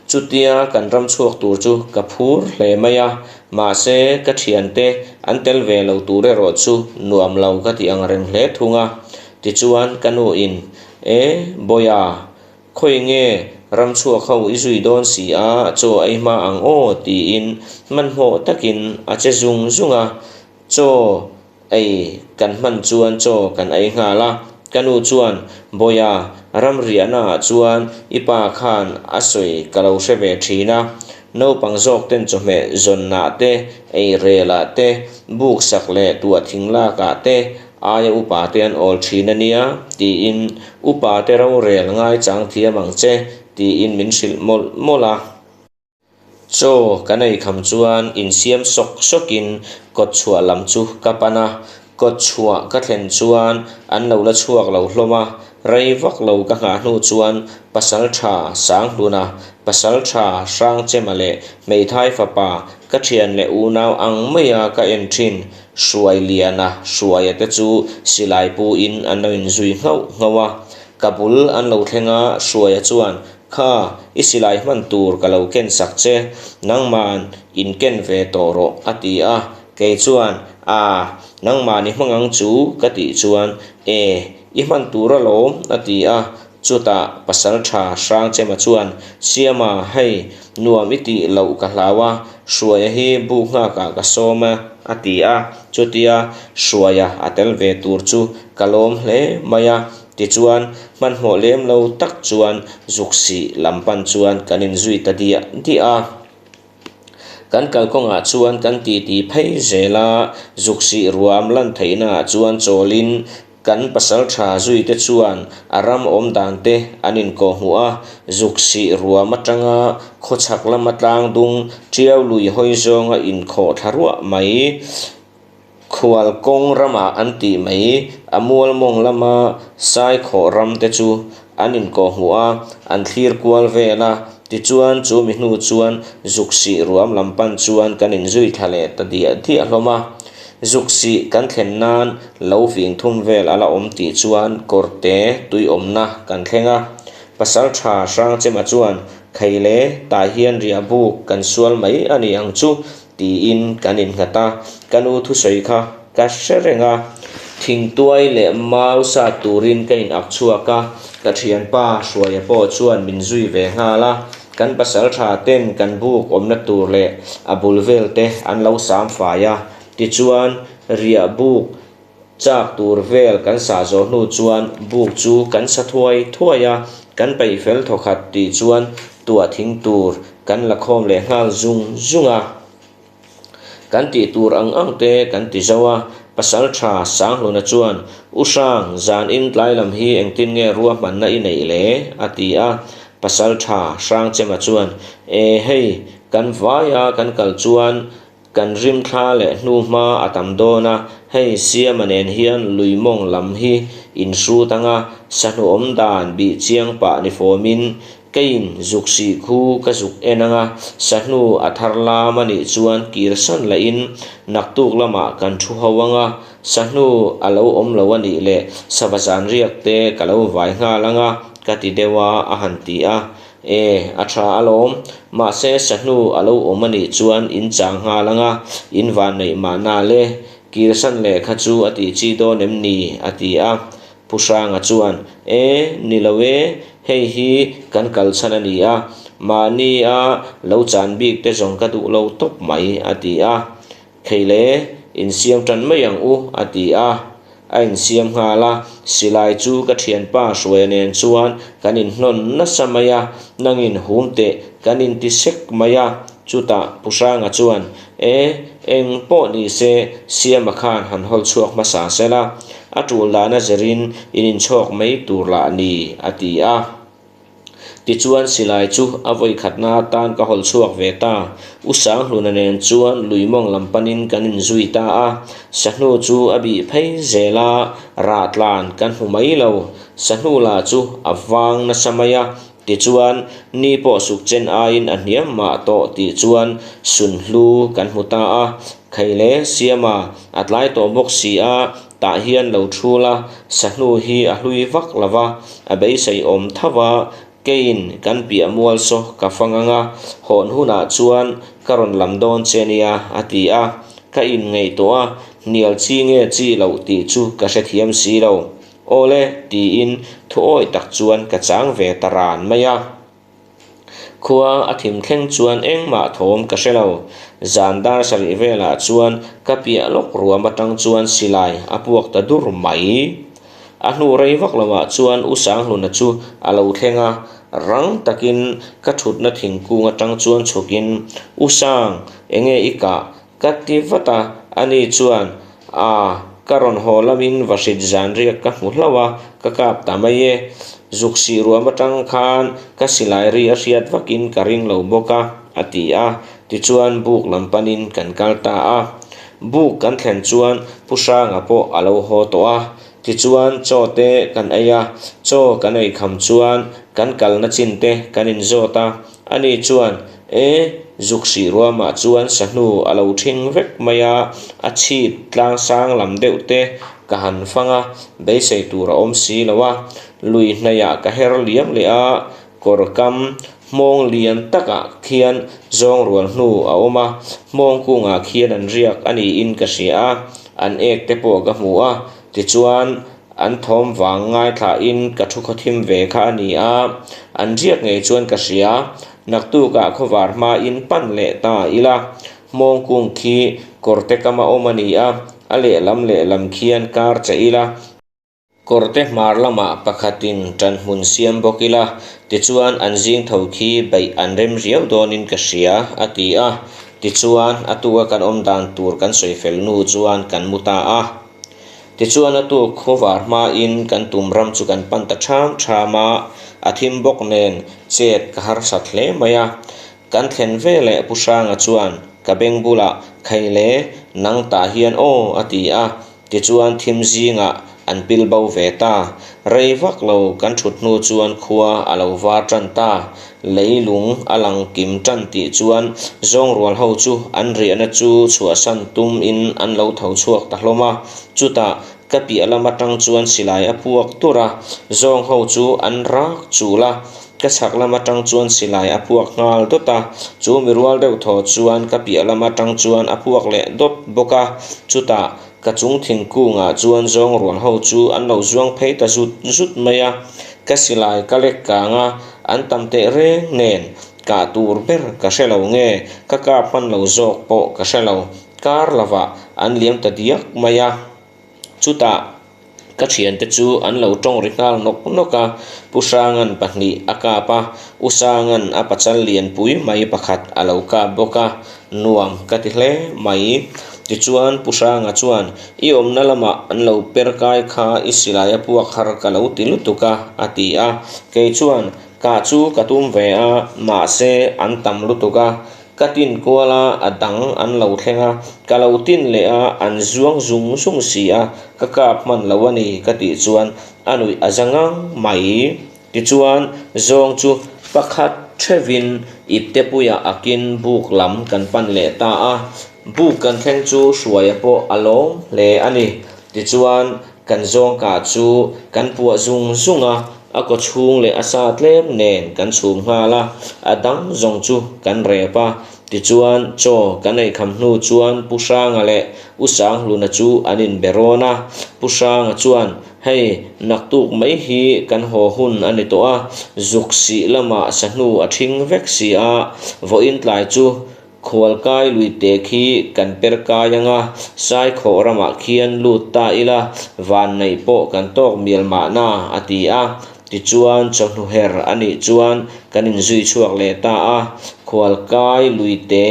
Chutia kan ram chhuak tur chu ka phur hle mai a, mahse ka thiante an tel ve lo tur erawh chu nuam lo ka ti ang reng hle thung a. Tichuan ka nu in, E, Bawiha, khawi nge ramchhuak ho i zui dawn si a, chaw ei hma ang aw tiin hmanhmawh takin a che zung zung a. Chaw ei kan hman chuan chaw kan ei nghal a, ka nu chuan, Bawiha, ramriahna ah chuan i pa khan a sawi ka lo hre ve thin a, naupang zawk ten chawhmeh zawnah te, ei relah te, buk sak leh tuah thing lak ah te aia upa te an awl thin a nia, tiin upa te rorel ngaichang thiam ang che, tiin min hrilh mawlh mawlh a. Chaw kan ei kham chuan insiam sawk sawkin kawtchhuah lam chu ka pan a, kawtchhuah ka thlen chuan an lo la chhuak lo hlawm a, rei vak lo ka nghah hnu chuan Pasaltha Sanghluna, Pasaltha Hrangchema leh Hmeithai fapa ka thian leh unau ang maia ka en thin Hruailiana Hruaia te chu silai pu in an lo inzui nghauh nghauh a, ka bul an lo thleng a, Hruaia chuan Kha, i silai hman tur ka lo ken sak che, nangman in ken ve tawh rawh, a ti a. Kei chuan, A, nangman i hmang ang chu, ka tih chuan, E, i hman tur alawm, a ti a. Chutah Pasaltha Hrangchema chuan, Siama, hei, nuam i tih loh ka hlau a, Hruaia hi buk nghakah ka sawm a, a ti a. Chutia Hruaia a tel ve tur chu ka lawm hle mai a. Tichuan, hmanhmawh lem lo tak chuan Zuksih lam pan chuan kan inzui ta diah diah a. Kan kalkawngah chuan kan titi phei zel a, Zuksih ruam lan theihnaah chuan chawlin kan pasaltha zuite chuan a ram awm dan te an inkawhhmuh a, Zuksih ruam atanga khawchhak lama tlang dung Tiau lui hawi zawnga inkhawh thla ruah mai. Khual kawng ramah an tih mai, a mual mawng lama Saikhawh ram te chu an inkawhhmuh a, an thlir kual vel a, tichuan chu mi hnu chuan Zuksih ruam lam pan chuan kan inzui thla leh ta diah diah hlawm a. Zuksih kan thlen nan lo fing thum vel a la awm tih chuan kawrte tui awmna kan thleng a. Pasaltha Hrangchema chuan, Kheile, tah hian riahbuk kan sual mai a ni ang chu, Tiin kan innghat a, ka nu thusawi kha ka hre reng a. Thingtuai leh mau sat turin ka in ak chhuak a, ka thianpa Hruaia pawh chuan min zui ve nghal a. Kan pasal tha ten kan buk awmna tur leh a bul vel te an lo sam fai a, tichuan riah buk Chak tur vel kan sah zawh hnu chuan buk chu kan sa thuai thuai a, kan peih fel thawkhat tih chuan tuah thing tur kan la khawm leh nghal zung zung a. Kan tih tur ang ang te kan ti zo a, pasal tha Sanghluna chuan, U Hrang, zan in tlai lam hi engtin nge ruahmanna i neih le? a ti a. Pasal tha Hrangchema chuan, E hei, kan vaia kan kal chuan Kan rim thla leh hnu hma a tam dawn a, hei Siama nen hian lui mawng lam hi in hrut anga sahnu awm dan bih chiang pah ni fawmin keiin zuk sih khu ka zuk en anga sahnu a thar lam a nih chuan kir san lahin naktuk lamah kan thu ho anga sahnu a lo awm lo a nih leh sava zan riak te ka lo vai nghal anga ka ti deuh a a han ti a. E, a tha alawm. Mahse, sahnu a lo awm a nih chuan in chang nghal ang a, in van neih mahna le. Kirsan lehkha chu a tih chi dawn em ni? a ti a. Pu Hranga chuan, E, ni lo e, hei hi kan kal chhan a ni a, mahni a lo chan bik te zawng ka duh lo tawp mai, a ti a. Thei le, insiam tan mai ang u, a ti a. A insiam nghal a, silai chu ka thianpa Hruaia nen chuan kan inhnawn nasa mai a, nangin hum teh kan inti sek mai a. Chutah Pu Hranga chuan, E, eng pawh ni se, Siama khan han hawl chhuak hmasa sela, a tul dana zerin in inchhawk mai tur lah ni, a ti a. Tichuan silai chu a vawi khatna atan ka hawl chhuak ve ta. U Sanghluna nen chuan lui mawng lam panin kan inzui ta a. Sahnu chu a bih phei zel a, rah tlan kan hmu mai lo. Sahnu lah chu a vang nasa mai a. Tichuan ni pawh suk chen aiin a hniam mah tawh tih chuan sunhlu kan hmu ta a. Khaile Siama a tlai tawh bawk si a, Tah hian lo thul a, sahnu hi a hlui vak lo va, a beisei awm tho va, keiin kan piah mual saw ka fang ang a, hawn hunah chuan ka rawn lam dawn che nia, a ti a. Ka inngaihtuah a, hnial chi nge chi loh tih chu ka hrethiam si lo. Awle, tiin thuawi tak chuan ka chang ve ta ran mai a. Khua a thim thleng chuan engmah thawm ka hre lo. Zan dar sarih velah chuan ka piah lawk ruam atang chuan silai a puak ta dur mai. A hnu rei vak lamah chuan U Sanghluna chu a lo thleng a, rang takin ka thutna thingkung atang chuan chhukin, U Sang, enge i kah? Ka ti vat a, ani chuan, Aa, ka rawn haw lamin vahrit zanriak ka hmu hlauh a, ka kap ta mai e. Zuk sih ruam atang khan ka silai ri a hriat vakin ka ring lo bawk a, a ti a. Tichuan buk lam panin kan kal ta a. Buk kan thlen chuan Pu Hranga pawh a lo haw tawh a. Tichuan chaw te kan ei a, chaw kan ei kham chuan kan kalna chin te kan inzawt a. Ani chuan, E, zuk hrih ruamah chuan sahnu a lo ṭhing vek mai a, a chhip tlang sang lam deuh te ka han fang a, beisei tur a awm si lo a. Lui hnaihah ka her liam leh a, kawr kam hmawng lian takah khian zawng rual hnu a awm a, hmawng kungah khian an riak a niin ka hria a, an ek te pawh ka hmu a, tichuan An thawm vang ngaithlahin ka thu khawthim ve kha a ni a, an riak ngei chuan ka hria. Naktukah khawvar hmain pan leh ta ila, hmawng kung khi kawrte kama awm a ni a, a lehlam lehlam khian kar che ila, kawrte hmar lamah pakhatin ṭanhmun siam bawk ila, tichuan an zing tho khi beih an rem riau dawnin ka hria, a ti a. Tichuan, a tuka kan awm dan tur kan sawi fel hnu chuan kan mu ta a. Tichuan a tuk khawvar hmain kan tum ram chu kan pan ta ṭham ṭham a, a thim bawk nen chet ka harsat hle mai a. Kan thlen veleh Pu Hranga chuan ka beng bulah Khaile nang tah hian aw a ti a, tichuan thim zingah an pil bo ve ta. Rei vak lo kan ṭhut hnu chuan khua a lo var ṭan ta. Leilung a lang kim ṭan tih chuan zawngrual ho chu an riahna chu chhuahsan tum in an lo tho chhuak ta hlawm a, chutah ka piah lam atang chuan silai a puak tur a, zawng ho chu an rak chul a, ka chhak lam atang chuan silai a puak nghal dawt a, chu mi rual deuh thaw chuan ka piah lam atang chuan a puak leh dawt bawk a, chutah ka chung thingkungah chuan zawng rual ho chu an lo zuang phei ta zut zut mai a, ka silai ka lek kang a, an tam teh reng nen kah tur ber ka hre lo nge ka kap hman lo zawk pawh ka hre lo, kar lovah an liam ta diak mai a, chutah ka thiante chu an lo tawng ri nghal nawk nawk a, Pu Hranga'n pahnih a kap a, U Sanga'n a pachal lianpui mai pakhat a lo kap bawk a, nuam ka ti hle mai. Tichuan Pu Hranga chuan, I awmna lamah an lo per kai kha i silai a puak har ka lo ti lutuk a, a ti a. Kei chuan, Kah chu ka tum ve a, mahse an tam lutuk a, Ka tin kual a, a dang an lo thleng a, ka lo tin leh a, an zuang zung zung si a, ka kap hman lo a ni ka tih chuan a nuih a za ngang mai. Tichuan, zawng chu pakhat theuhin iptepuiah akin buk lam kan pan leh ta a, buk kan thleng chu Hruaia pawh a lawm hle a ni. Tichuan, Kan zawngkah chu kan puah zung zung a, a kaw chhung leh a sa tlem nen kan chhum nghal a, a dang zawng chu kan rep a. Tichuan, chaw kan ei kham hnu chuan Pu Hranga leh U Sanghluna chu an inbe rawn a. Pu Hranga chuan, Hei, naktuk mai hi kan haw hun a ni tawh a, zuk sih lamah sahnu a ṭhing vek si a, vawiin tlai chu Khualkai luite khi kan per kai anga, Saikhawh ramah khian lut ta ila, vanneih pawh kan tawk mial mahna, a ti a. Tichuan, chawhnu her a nih chuan kan inzui chhuak leh ta a. Khualkai luite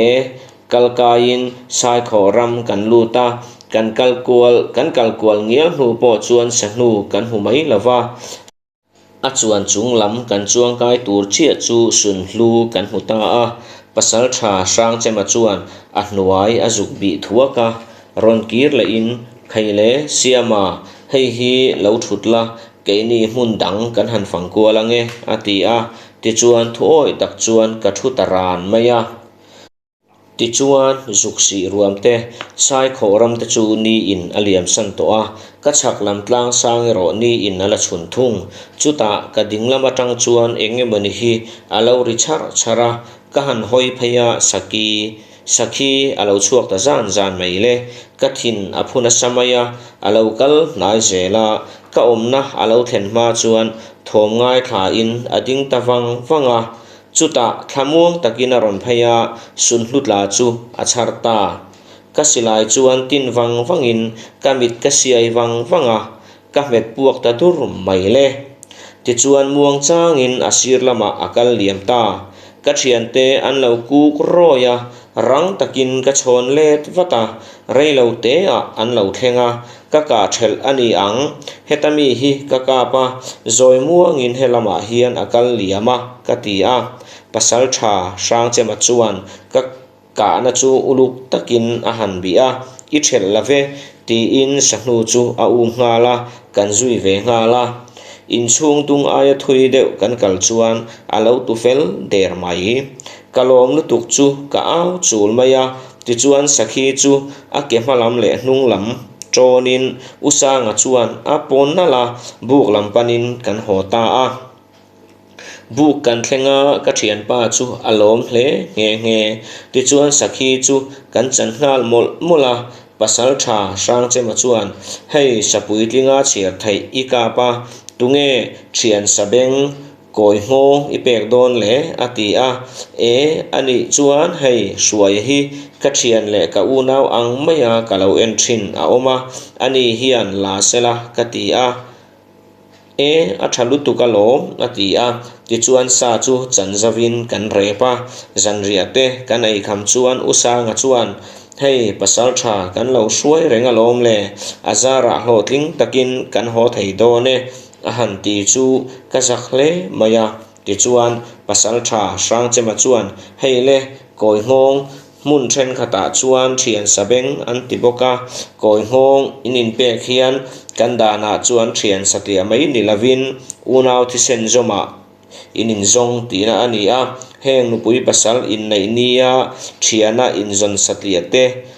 kal kaiin Saikhawh ram kan lut a, kan kal kual kan kal kual ngial hnu pawh chuan sahnu kan hmu mai lo va. A chuan chung lam kan chuangkai tur chiah chu Sunhlu kan hmu ta a, Pasaltha Hrangchema chuan a hnuai a zuk bih thuak a, rawn kir lehin, Khaile, Siama, hei hi lo thut la, keini hmun dang kan han fang kual ange, a ti a, tichuan thuawih tak chuan ka thu ta ran mai a. Tichuan, zuk sih ruam te, Saikhawh ram te chu niin a liam san tawh a, ka chhak lam tlang sang erawh niin a la chhun thung. Chutah, ka ding lam atang chuan eng emawni hi a lo ri chharh chharh a, ka han hawi phei a, Saki. Sakhi a lo chhuak ta zan zan mai le. Ka thin a phu nasa mai a, a lo kal hnai zel a. Ka awmna a lo thlen hma chuan thawm ngaithlain a ding ta vang vang a. Chutah thlamuang takin a rawn phei a, sunhlu tla chu a chhar ta. Ka silai chuan tin vang vangin ka mit ka siai vang vang a, ka hmet puak ta dur mai le. Tichuan muang changin a sir lamah a kal liam ta. Ka thiante an lo kuk rawi a, rang takin ka chhawn let vat a, rei lo teah an lo thleng a, ka kah thelh a ni ang. Heta mi hi ka kap a, zawi muangin he lamah hian a kal liam a, ka ti a. Pasal tha Hrangchema chuan ka Kahna chu uluk takin a han bih a, I ṭhelh la ve, tiin sahnu chu a um nghal a, kan zui ve nghal a. Inchhung tung aia thui deuh kan kal chuan a lo tu fel der mai. Ka lawm lutuk chu ka au chul mai a, tichuan sakhi chu a ke hma lam leh hnung lam ṭawnin U Sanga chuan a pawn nalh a, buk lam panin kan haw ta a. Buk kan thleng a, ka thianpa chu a lawm hle nghe nghe. Tichuan Sakhi chu kan chan nghal mawlh mawlh a, pasal tha Hrangchema chuan, Hei Sapui tlinga chhiar theih i kap a, tunge thian sabeng kawi nghawng i pek dawn le? a ti a. E, anih chuan hei Hruaia hi ka thian leh ka unau ang maia ka lo en thin a awm a, ani hian la sela ka ti a. E, a tha lutuk alawm, a ti a. Tichuan sa chu chan zauvin kan rep a, zanriah te kan ei kham chuan U Sanga chuan, Hei, pasal tha kan lo hruai reng alawm le, a zarah hlawhtling takin kan haw thei dawn e, a han ti chu ka zak hle mai a. Tichuan pasal tha Hrangchema chuan, Hei le, kawi nghawng Hmun thenkhatah chuan thian sabeng an ti bawk a, kawi nghawng in inpek hian kan danah chuan thian satliah mai ni lovin unau thisen zawmah in inzawng tihna a ni a. Heng nupui pasal inneih nia thiana inzawn satliah te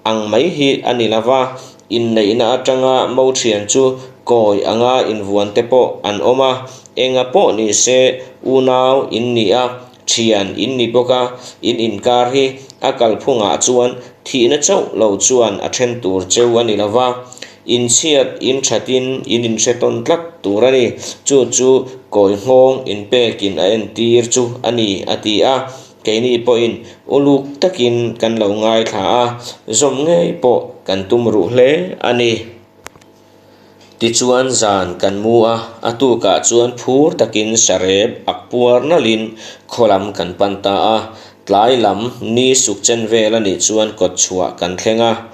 ang mai hi a ni lova, inneihna atanga mo thian chu kawi anga invuan te pawh an awm a, enga pawh ni se unau in ni a, Thian in ni bawk a, in inkar hi a kalphungah chuan thihna chauh lo chuan a then tur cheu a ni lo va, in chhiat in thatin in inhre tawn tlat tur a ni. Chu chu kawi nghawng inpekin a entir chu a ni, a ti a. Keini pawhin uluk takin kan lo ngaithla a, zawm ngei pawh kan tum ruh hle a ni. Tichuan zan kan mu a, a tukah chuan phur takin sarep ak puar nalhin khaw lam kan pan ta a. Tlai lam ni suk chen vel a nih chuan kawt chhuah kan thleng a.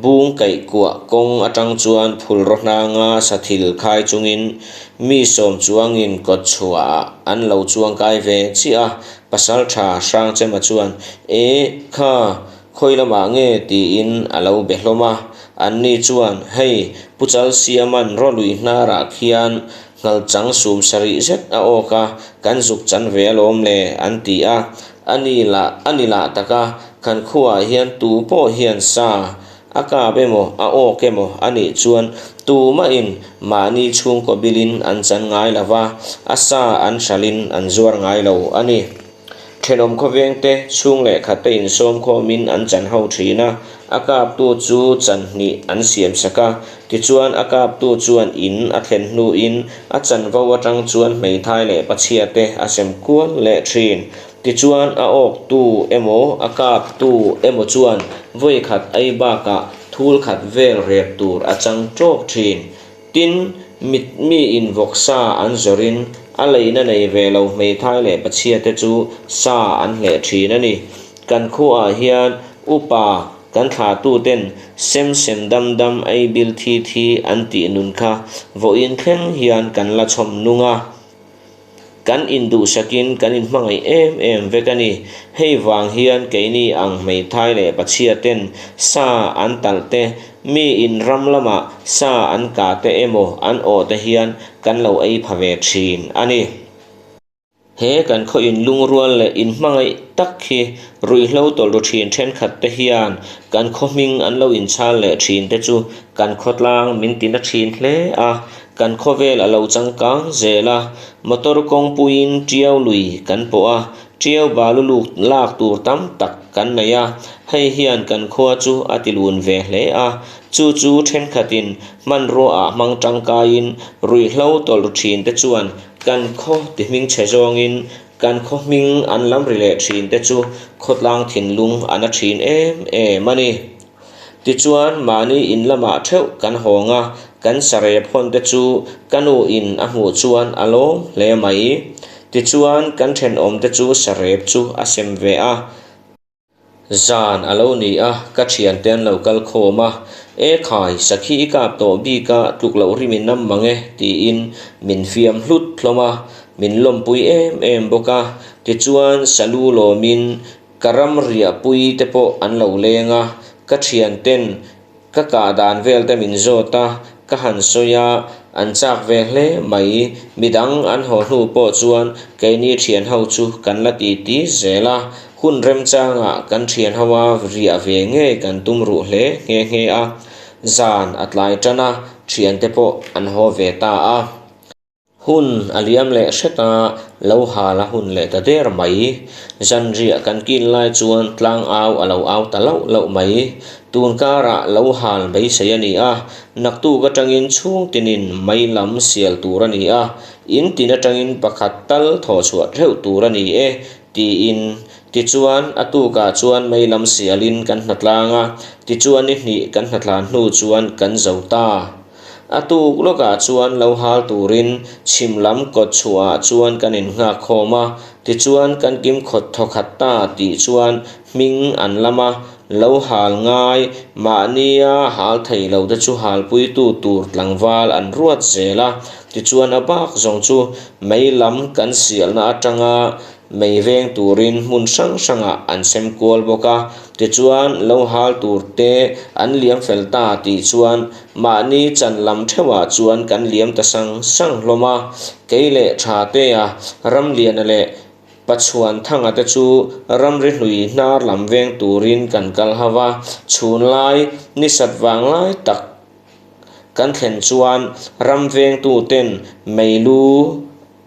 Bung kaih kuah kawng atang chuan phulraw hnanga sathil khai chungin mi sawm chuangin kawt chhuahah an lo chuang kai ve chiah a. Pasaltha Hrangchema chuan, E kha, Khawi lamah nge tiin a lo be hlawm a, anni chuan, Hei, Pu Chalsiama'n rawlui hnarah khian nghalchang sum sarih zet a awk a, kan zuk chan ve alawm le, an ti a. A ni lah, a ni lah tak a, kan khuaah hian tu pawh hian sa a kap emaw, a awk emaw a nih chuan tumahin mahni chhungkaw bilin an chan ngai lo va, a sa an hralhin an zuar ngai lo a ni. Thenawm khawvengte chhung leh khatte insawm khawmin an chan ho thin a, a kaptu chu chan hnih an siam sak a. Tichuan a kaptu chuan in a thlen hnuin a chanvo atang chuan hmeithai leh pachhiate a sem kual leh thin. Tichuan a awktu emaw a kaptu emaw chuan vawi khat ei bakah thul khat vel rep tur a chang tawk thin. Tin, mit mi in vawk sa an zawrhin a leina nei ve lo hmeithai leh pachhiate chu sa an hleh thin a ni. Kan khuaah hian upa kan thlahtuten sem sem dam dam ei bil thi thi an tih nun kha vawiin thleng hian kan la chhawm nung a. Kan induhsakin kan inhmangaih em em vek a ni. Hei vang hian keini ang hmeithai leh pachhia ten sa an talh te, mi in ram lamah sa an kah te emaw an awh te hian kan lo ei pha ve thin a ni. He kan khaw inlungrual leh inhmangaih tak hi ruihhlo tawlh ru thin thenkhat te hian kan khaw hming an lo inchhal leh thin te chu kan khawtlang min tina thin hle a. Kan khawvel a lo changkang zel a, motor kawngpuiin Tiau lui kan pawh a, Ṭiau balu luk lak tur tam tak kan nei a, hei hian kan khua chu a ti lun ve hle a. Chu chu ṭhenkhatin hmanrua ah hmang ṭangkaiin ruihhlo tawlh ru ṭhin te chuan kan khaw ti hming chhe zawngin kan khaw hming an lam ri leh ṭhin te chu khawtlang thinlung a na ṭhin em em a ni. Tichuan mahni in lamah theuh kan hawng a, kan sarep hawn te chu ka nu in a hmuh chuan a lawm hle mai. Tichuan kan thenawm te chu sarep chu a sem ve a. Zan a lo ni a, ka thiante an lo kal khawm a, E khai, sakhi i kap tawh bik a, tluk loh rim in nam mang e, tiin min fiam hlut hlawm a, min lawmpui em em bawk a. Tichuan salu lawmin Ka ram riahpui te pawh an lo leng a, ka thianten ka kah dan vel te min zawt a, ka han sawi a, an chak ve hle mai. Midang an haw hnu pawh chuan keini thian ho chu kan la ti ti zel a, hun remchangah kan thian ho a riah ve ngei kan tum ruh hle nghe nghe a. Zan a tlai tan a, thiante pawh an haw ve ta a. Hun a liam leh hret a, lo hal a hun leh ta der mai. Zanriah kan kin lai chuan tlang au a lo au ta lauh lauh mai. Tun karah lo hal beisei a ni a, naktuk atangin chhung tinin mei lam sial tur a ni a, in tin atangin pakhat tal thawh chhuah theuh tur a ni e, tiin. Tichuan, a tukah chuan mei lam sialin kan hnatlang a, tichuan ni hnih kan hnatlan hnu chuan kan zo ta. A tuk lawkah chuan lo hal turin chhim lam kawt chhuahah chuan kan innghak khawm a, tichuan kan kim khawt thawkhat ta tih chuan hming an lam a, lo hal ngai mahnia hal thei lo te chu halpuitu tur tlangval an ruat zel a, tichuan a bak zawng chu mei lam kan sialna atanga Mei veng turin hmun hrang hrangah an sem kual bawk a, tichuan lo hal tur te an liam fel ta tih chuan mahni chan lam theuhah chuan kan liam ta sang sang hlawm a. Kei leh Thatea, Ramliana leh Pachuanthanga te chu ramri hlui hnar lam veng turin kan kal hau a, chhunlai ni sat vang lai tak kan thlen chuan ram vengtuten meilu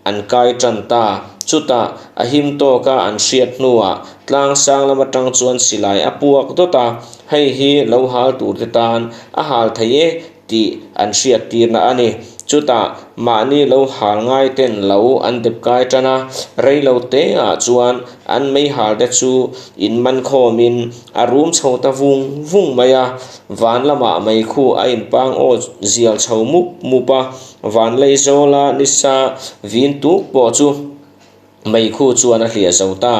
An kai tan ta. Chutah, a him tawka an hriat hnuah tlang sang lam atang chuan silai a puak dawt a, hei hi lo hal turte tan a hal thei e tih an hriat tirna a ni. Chutah, mahni lo hal ngai ten lo an dep kai tan a, rei lo teah chuan an mei hal te chu in man khawmin a rum chho ta vung vung mai a, van lamah meikhu a inpang aw zial chho mup mup a. Vanleizawla nisa vin tuk pawh chu meikhu chuan a hliah zo ta.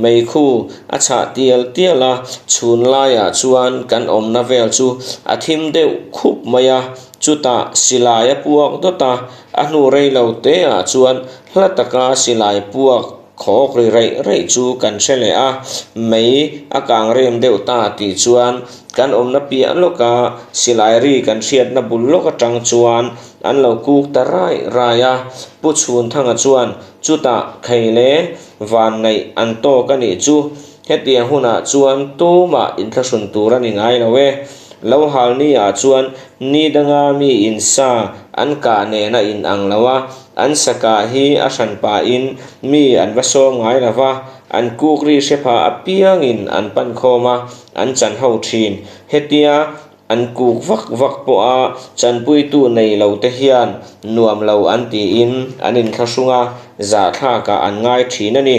Meikhu a chhah tial tial a, chhun laiah chuan kan awmna vel chu a thim deuh khup mai a, chutah silai a puak dawt a, a hnu rei lo teah chuan hla taka silai puak khawk ri reih reih chu kan hre leh a, mei a kang rem deuh ta tih chuan kan awmna piah lawka silai ri kan hriatna bul lawk atang chuan an lo kuk ta rai rai a, Pu Chhunthanga chuan chutah khei le van ngaih an tawk a nih chu, hetiang hunah chuan tumah inthlahrun tur a ni ngai lo e, lo hal ni ah chuan ni danga mi insa an kah nena in ang lo a, An sakah hi a hran pahin mi an va sawm ngai lo va, an kuk ri hre pha apiangin an pan khawm a, an chan ho thin. Hetia an kuk vak vak pawha chanpuitu nei lo te hian nuam lo an tiin an inthlahrung a, zahthlakah an ngai thin a ni.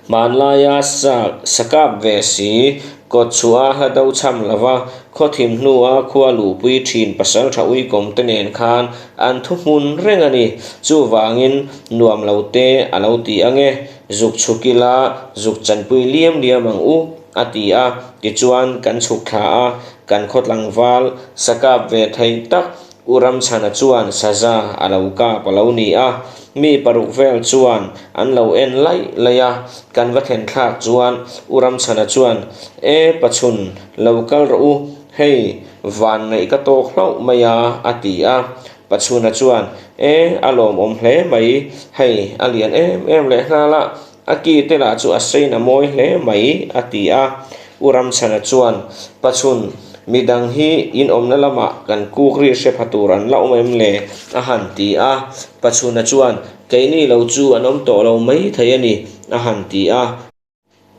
Hmanlaia sa sakap ve si, kawt chhuah a hla do cham lova, khaw thim hnua khua luhpui thin pasal tha uikawm te nen khan an thu hmun reng a ni. Chuvangin nuam lo te a lo ti ange, zuk chhuk ila zuk chanpui liam liam ang u, a ti a. Tichuan kan chhuk thla a, kan khaw tlangval sakap ve thei tak U Ramchhana chuan saza a lo kap a lo ni a, mi paruk vel chuan an lo en laih laih a, kan va thlen thlak chuan U Ramchhana chuan, E Pachhun, lo kal rawh u, hei van ngaih ka tawk hlauh mai a, a ti a. Pachhuna chuan, E, a lawmawm hle mai, hei a lian em em lehnghal a, A ki te lah chu a sein a mawi hle mai, a ti a. U Ramchhana chuan, Pachhun, midang hi in awmna lamah kan kuk ri hre pha tur an la awm em le? a han ti a. Pachhuna chuan, Keini lo chu an awm tawh lo mai thei a ni, a han ti a.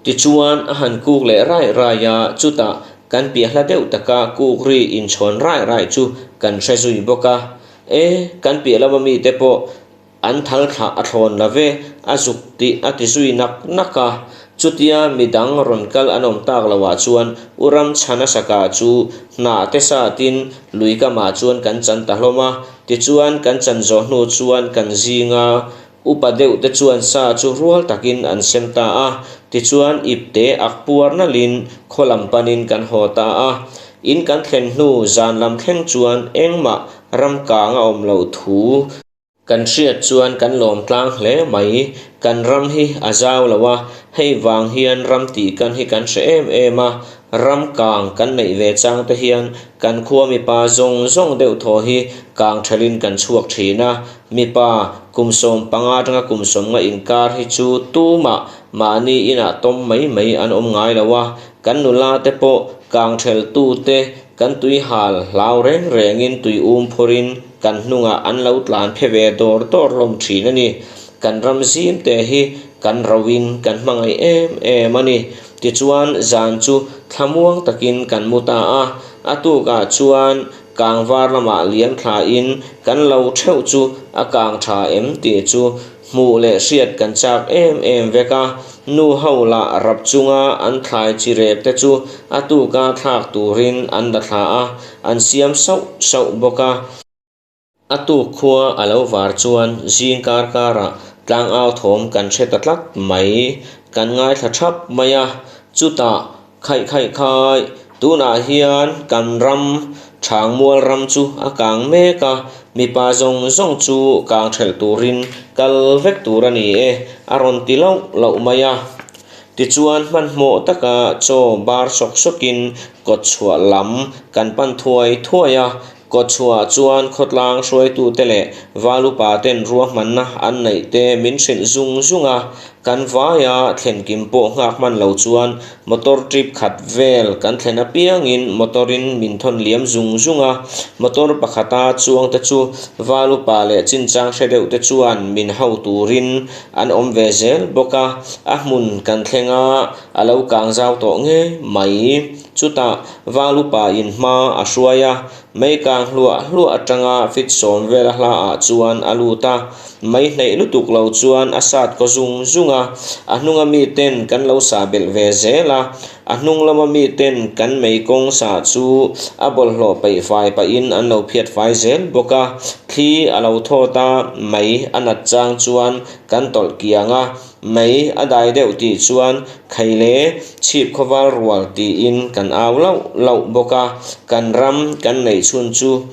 Tichuan a han kuk leh raih raih a, chutah kan piah hla deuh taka kuk ri inchhawn raih raih chu kan hre zui bawk a. E, kan piah lama mite pawh an thal thlah a thlawn lo ve, a zuk tih a ti zui nak nak a. Chutia midang rawn kal an awm tak loah chuan U Ramchhana saka chu hnah te satin lui kamah chuan kan chan ta hlawm a. Tichuan kan chan zawh hnu chuan kan zinga Upa deuh te chuan sa chu rual takin an sem ta a, tichuan ipte ak puar nalhin khaw lam panin kan haw ta a. In kan thlen hnu zan lam thleng chuan engmah ram kang a awm loh thu kan hriat chuan kan lawm tlang hle mai. Kan ram hi a zau lo a, hei vang hian ram tih kan hi kan hre em em a, ram kang kan neih ve chang te hian kan khua mipa zawng zawng deuh thaw hi kang thelin kan chhuak thin a, Mipa, kum 15 atanga kum 50 inkar hi chu tumah mahni inah tawm mai mai an awm ngai lo a, kan nula te pawh kang theltute kan tui hal hlau reng rengin tui um phurin kan hnungah an lo tlan phe ve dawr dawr hlawm thin a ni. Kan ram zim te hi kan roin kan hmangaih em em a ni. Tichuan zan chu thlamuang takin kan mu ta a, a tukah chuan Kang var lamah liam thlain kan lo theuh chu a kang tha em tih chu hmuh leh hriat kan chak em em vek a, nu ho lah rap chunga an thlai chi rep te chu a tuka thlak turin an la thla a, an siam sauh sauh bawk a. A tuk khua a lo var chuan zing kar karah tlangau thawm kan hre ta tlat mai, kan ngaithla thap mai a, chutah Khaih khaih khai, tunah hian kan ram Thangmual ram chu a kang mek a, mipa zawng zawng chu kang thelh turin kal vek tur a ni e, a rawn ti loh loh mai a. Tichuan hmanhmawh taka chaw bar sawk sawkin kawtchhuah lam kan pan thuai thuai a, Kawtchhuah chuan khawtlang hruaitute leh valupa ten ruahmanna an neih te min hrilh zung zung a, kan vaia thlen kim pawh nghak hman lo chuan motor trip khat vel kan thlen apiangin motor in min thawn liam zung zung a, motor pakhata chuang te chu valupa leh chinchang hre deuh te chuan min hau turin an awm ve zel bawk a, a hmun kan thleng a, a lo kang zau tawh ngei mai. Chutah Valupa in hma a hruai a, mei kang hluah hluah atanga fit sawm vel a hla ah chuan a lut a, mei hneih lutuk lo chuan a sat kaw zung zung a, a hnunga mi ten kan lo sah belh ve zel a, a hnung lama mi ten kan mei kawng sah chu a bawlhhlawh peih fai pahin an lo phiat fai zel bawk a, thli a lo thawt a, mei a nat chang chuan kan tawlh kiang a. Mei a dai deuh tih chuan Khaile chhip khawval rual tiin kan au lauh lauh bawk a, kan ram kan neih chhun chu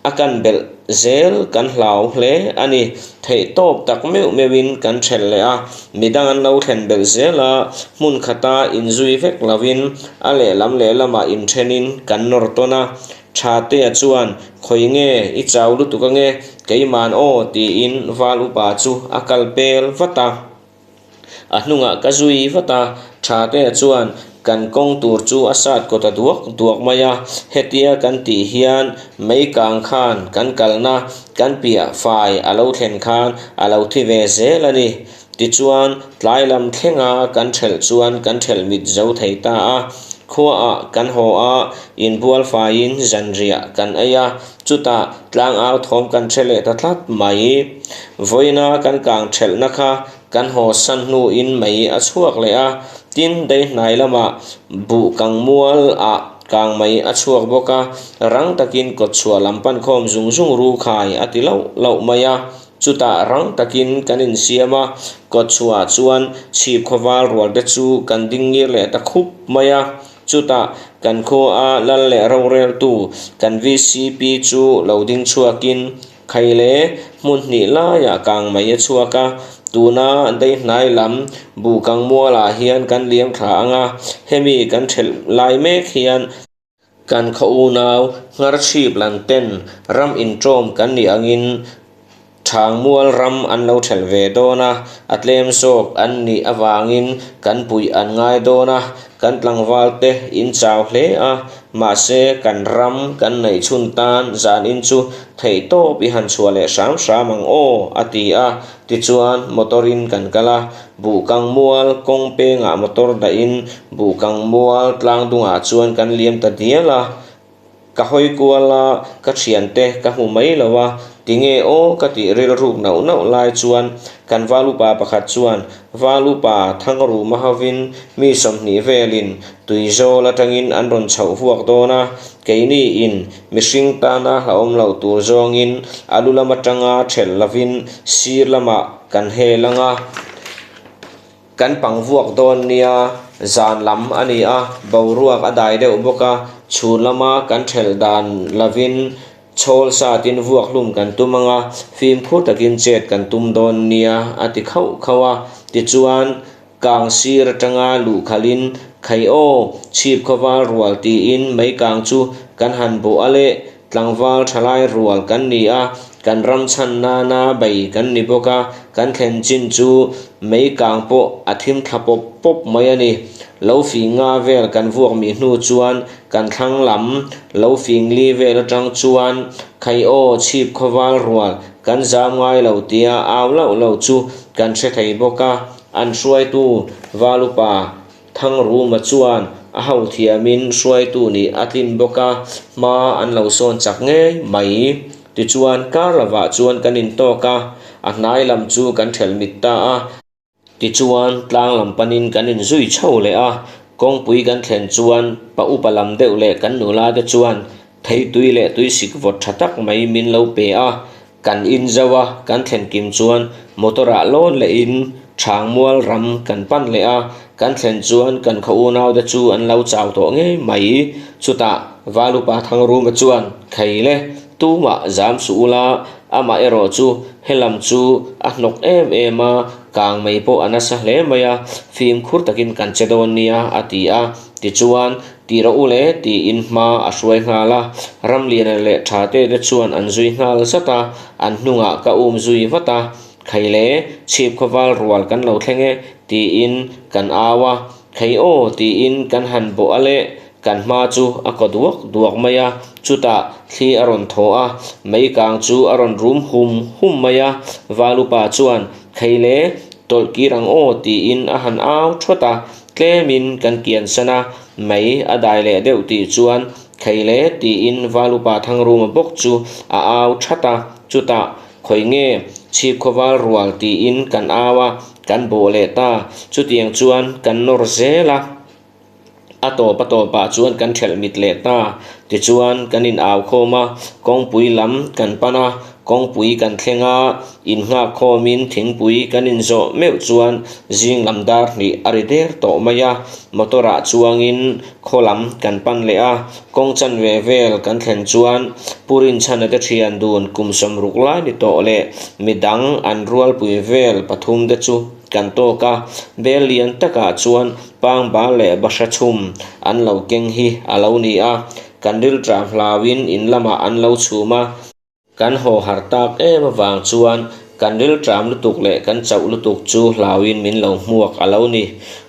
a kan belh zel kan hlau hle a ni. Theih tawp tak meuh meuhin kan thelh leh a, midang an lo thlen belh zel a, hmun khata inzui vek lovin a lehlam lehlamah inthenin kan nawr tawn a. Thatea chuan, Khawi nge, i chau lutuk ange, keiman aw, tiin val upa chu a kal pel vat a. A hnungah ka zui vat a, Thatea chuan kan kawng tur chu a sat kaw ta duak duak mai a, hetia kan tih hian mei kang khan kan kalna kan piah fai a lo thlen khan a lo thi ve zel a ni. Tichuan, tlai lam thlenga kan thelh chuan kan thelh mit zo thei ta a. Khuaah kan haw a, inbual faiin zanriah kan ei a, chutah tlangau thawm kan hre leh ta tlat mai. Vawiina kan kang thelhna kha kan haw san hnuin mei a chhuak leh a, tin deihnai lamah buh kang mualah kang mei a chhuak bawk a, rang takin kawtchhuah lam pan khawm zung zung ru khai a ti lauh lauh mai a. Chutah rang takin kan insiam a, kawtchhuah chuan chhip khawval rual te chu kan ding ngir leh ta khup mai a. Chutah kan khua lal leh roreltu kan vcp chu lo ding chhuakin Khaile hmun hnih laiah kang mai a chhuak a, tuna deihnai lam buhkang mualah hian kan liam thla ang a, hemi kan thelh lai mek hian Kan khaw unau Ngharchhip lan ten ram inṭawm kan nih angin Thangmual ram an lo ṭhelh ve dawn a, a tlem zawk an nih avangin kan puih an ngai dawn a. Kan tlangval te in chau hle a, mahse kan ram kan neih chhun tan zanin chu theihtawp i han chhuah leh hram hram ang aw, a ti a. Tichuan motor in kan kal a, Buhkang mual kawng pengah motor dahin Buhkang mual tlang dungah chuan kan liam ta dial a. Ka hawi kual a, ka thiante ka hmu mai lo a, tinge aw ka tih rilruk nauh nauh lai chuan kan val upa pakhat chuan val upa Thangruma hovin mi 20 velin Tuizawl atangin an rawn chhoh vuak dawn a, keini in mihring tana hlauhawm loh tur zawngin a lu lam atanga thelh lovin sir lamah kan hel ang a. Kan pang vuak dawn nia, zan lam a ni a, boruak a dai deuh bawk a, chhun lama kan thelh dan lovin chhawl satin vuak hlum kan tum ang a, fimkhur takin chet kan tum dawn nia a ti khauh khauh a. Tichuan, kang sir atanga luh khalhin, Khai aw, chhip khawval rual tiin mei kang chu kan han bawh a le, Tlangval thalai rual kan ni a, kan ram chhan nana bei kan ni bawk a, kan thlen chin chu mei kang pawh a thim thla pawp pawp mai a ni. Lo fing nga vel kan vuak mih hnu chuan kan thlang lam lo fing li vel atang chuan Khai aw chhip khawval rual kan zam ngai lo tia au loh loh chu kan hre thei bawk a, an hruaitu Valupa Thangruma chuan a ho thiamin hruaitu nih a tlin bawk a, hma an lo sawn chak ngei mai. Tichuan, kar lovah chuan kan intawk a, a hnai lam chu kan thelh mit ta a. Tichuan, tlang lam panin kan inzui chho leh a, kawngpui kan thlen chuan pa upa lam deuh leh kan nula te chuan theitui leh tuisik vawt tha tak mai min lo pe a, Kan in zauh a, kan thlen kim chuan motor ah lawn leh in Thangmual ram kan pan leh a, kan thlen chuan kan khaw unau te chu an lo chau tawh ngei mai. Chutah Valupa Thangruma chuan, Khei le, tumah zam suh ula, amah erawh chu helam chu a hnawk em em a, kang mai pawh a nasa hle mai a, fimkhur takin kan che dawn nia, a ti a. Tichuan, Ti rawh u le, tiin hma a hruai nghal a. Ramliana leh Thate te chuan an zui nghal zat a, an hnungah ka um zui vat a. Khei le, chhip khawval rual kan lo thleng e, tiin kan au a. Khei aw, tiin kan han bawh a le, kan hma chu a kaw duak duak mai a. Chutah thli a rawn thaw a, mei kang chu a rawn rum hum hum mai a. Valupa chuan, Khei le, tawlh kir ang aw, tiin a han au thawt a. Tlemin kan kiansan a, mei a dai leh deuh tih chuan Khei le tiin Valupa Thangruma bawk chu a au that a, chutah Khawi nge chhip khawval rual tiin kan au a, kan bawh leh ta, chutiang chuan kan nawr zel a, a tawp a tawpah chuan kan thelh mit leh ta, tichuan kan in au khawm a, kawngpui lam kan pan a, Kawngpui kan thleng a, innghak khawmin thingpui kan inzawh meuh chuan zing lam dar hnih a ri der tawh mai a, motor ah chuangin khaw lam kan pan leh a, kawng chanve vel kan thlen chuan Pu Rinchhana te thian dun kum 60 lai ni tawh leh midang an rualpui vel pathum te chu kan tawk a, bel lian takah chuan pangbal leh bahra chhum an lo keng hi a lo ni a, kan rilṭam hlauin in lamah an lo chhum a. Kan haw harh tak em avang chuan kan rilṭam lutuk leh kan chauh lutuk chu hlauin min lo hmuak a lo ni.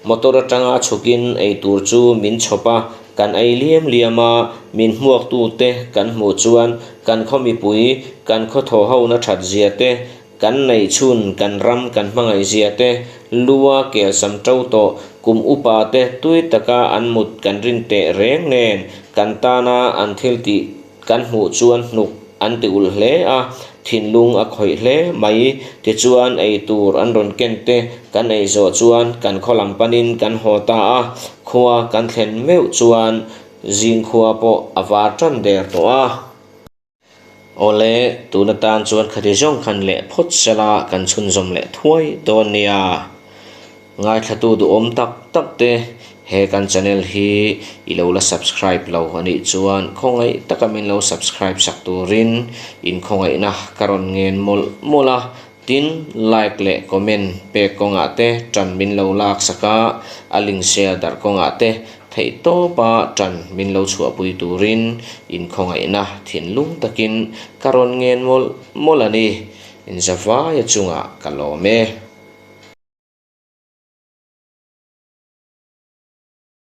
Motor atanga chhukin eitur chu min chhawp a, kan ei liam liam a, min hmuaktute kan hmuh chuan kan khaw mipui, kan khaw thaw hona that zia te, kan neih chhun kan ram kan hmangaih zia te, lua kelsam to tawh kum upa te tui taka an mut kan rin teh reng nen kan tana an thil tih Kan hmuh chuan hnuk an ti ulh hle a, thinlung a khawih hle mai. Tichuan ei tur an rawn ken te kan ei zawh chuan kan khaw lam panin kan haw ta a, khua kan thlen meuh chuan zing khua pawh a var tan der tawh a. Awle, tun atan chuan khati zawng khan leh phawt sela kan chhunzawm leh thuai dawn nia. Ngaithlatu duhawm tak tak te he kan channel hi i lo la subscribe lo a nih chuan khawngaih taka min lo subscribe sak turin in khawngaihna ka rawn ngen mawlh mawlh a, tin like leh comment pek kawngah te tan min lo lak sak a, a link share darh kawngah te theihtawpa tan min lo chhuahpui turin in khawngaihna thinlung takin ka rawn ngen mawlh mawlh a ni. Inzavaia chungah ka lawm e.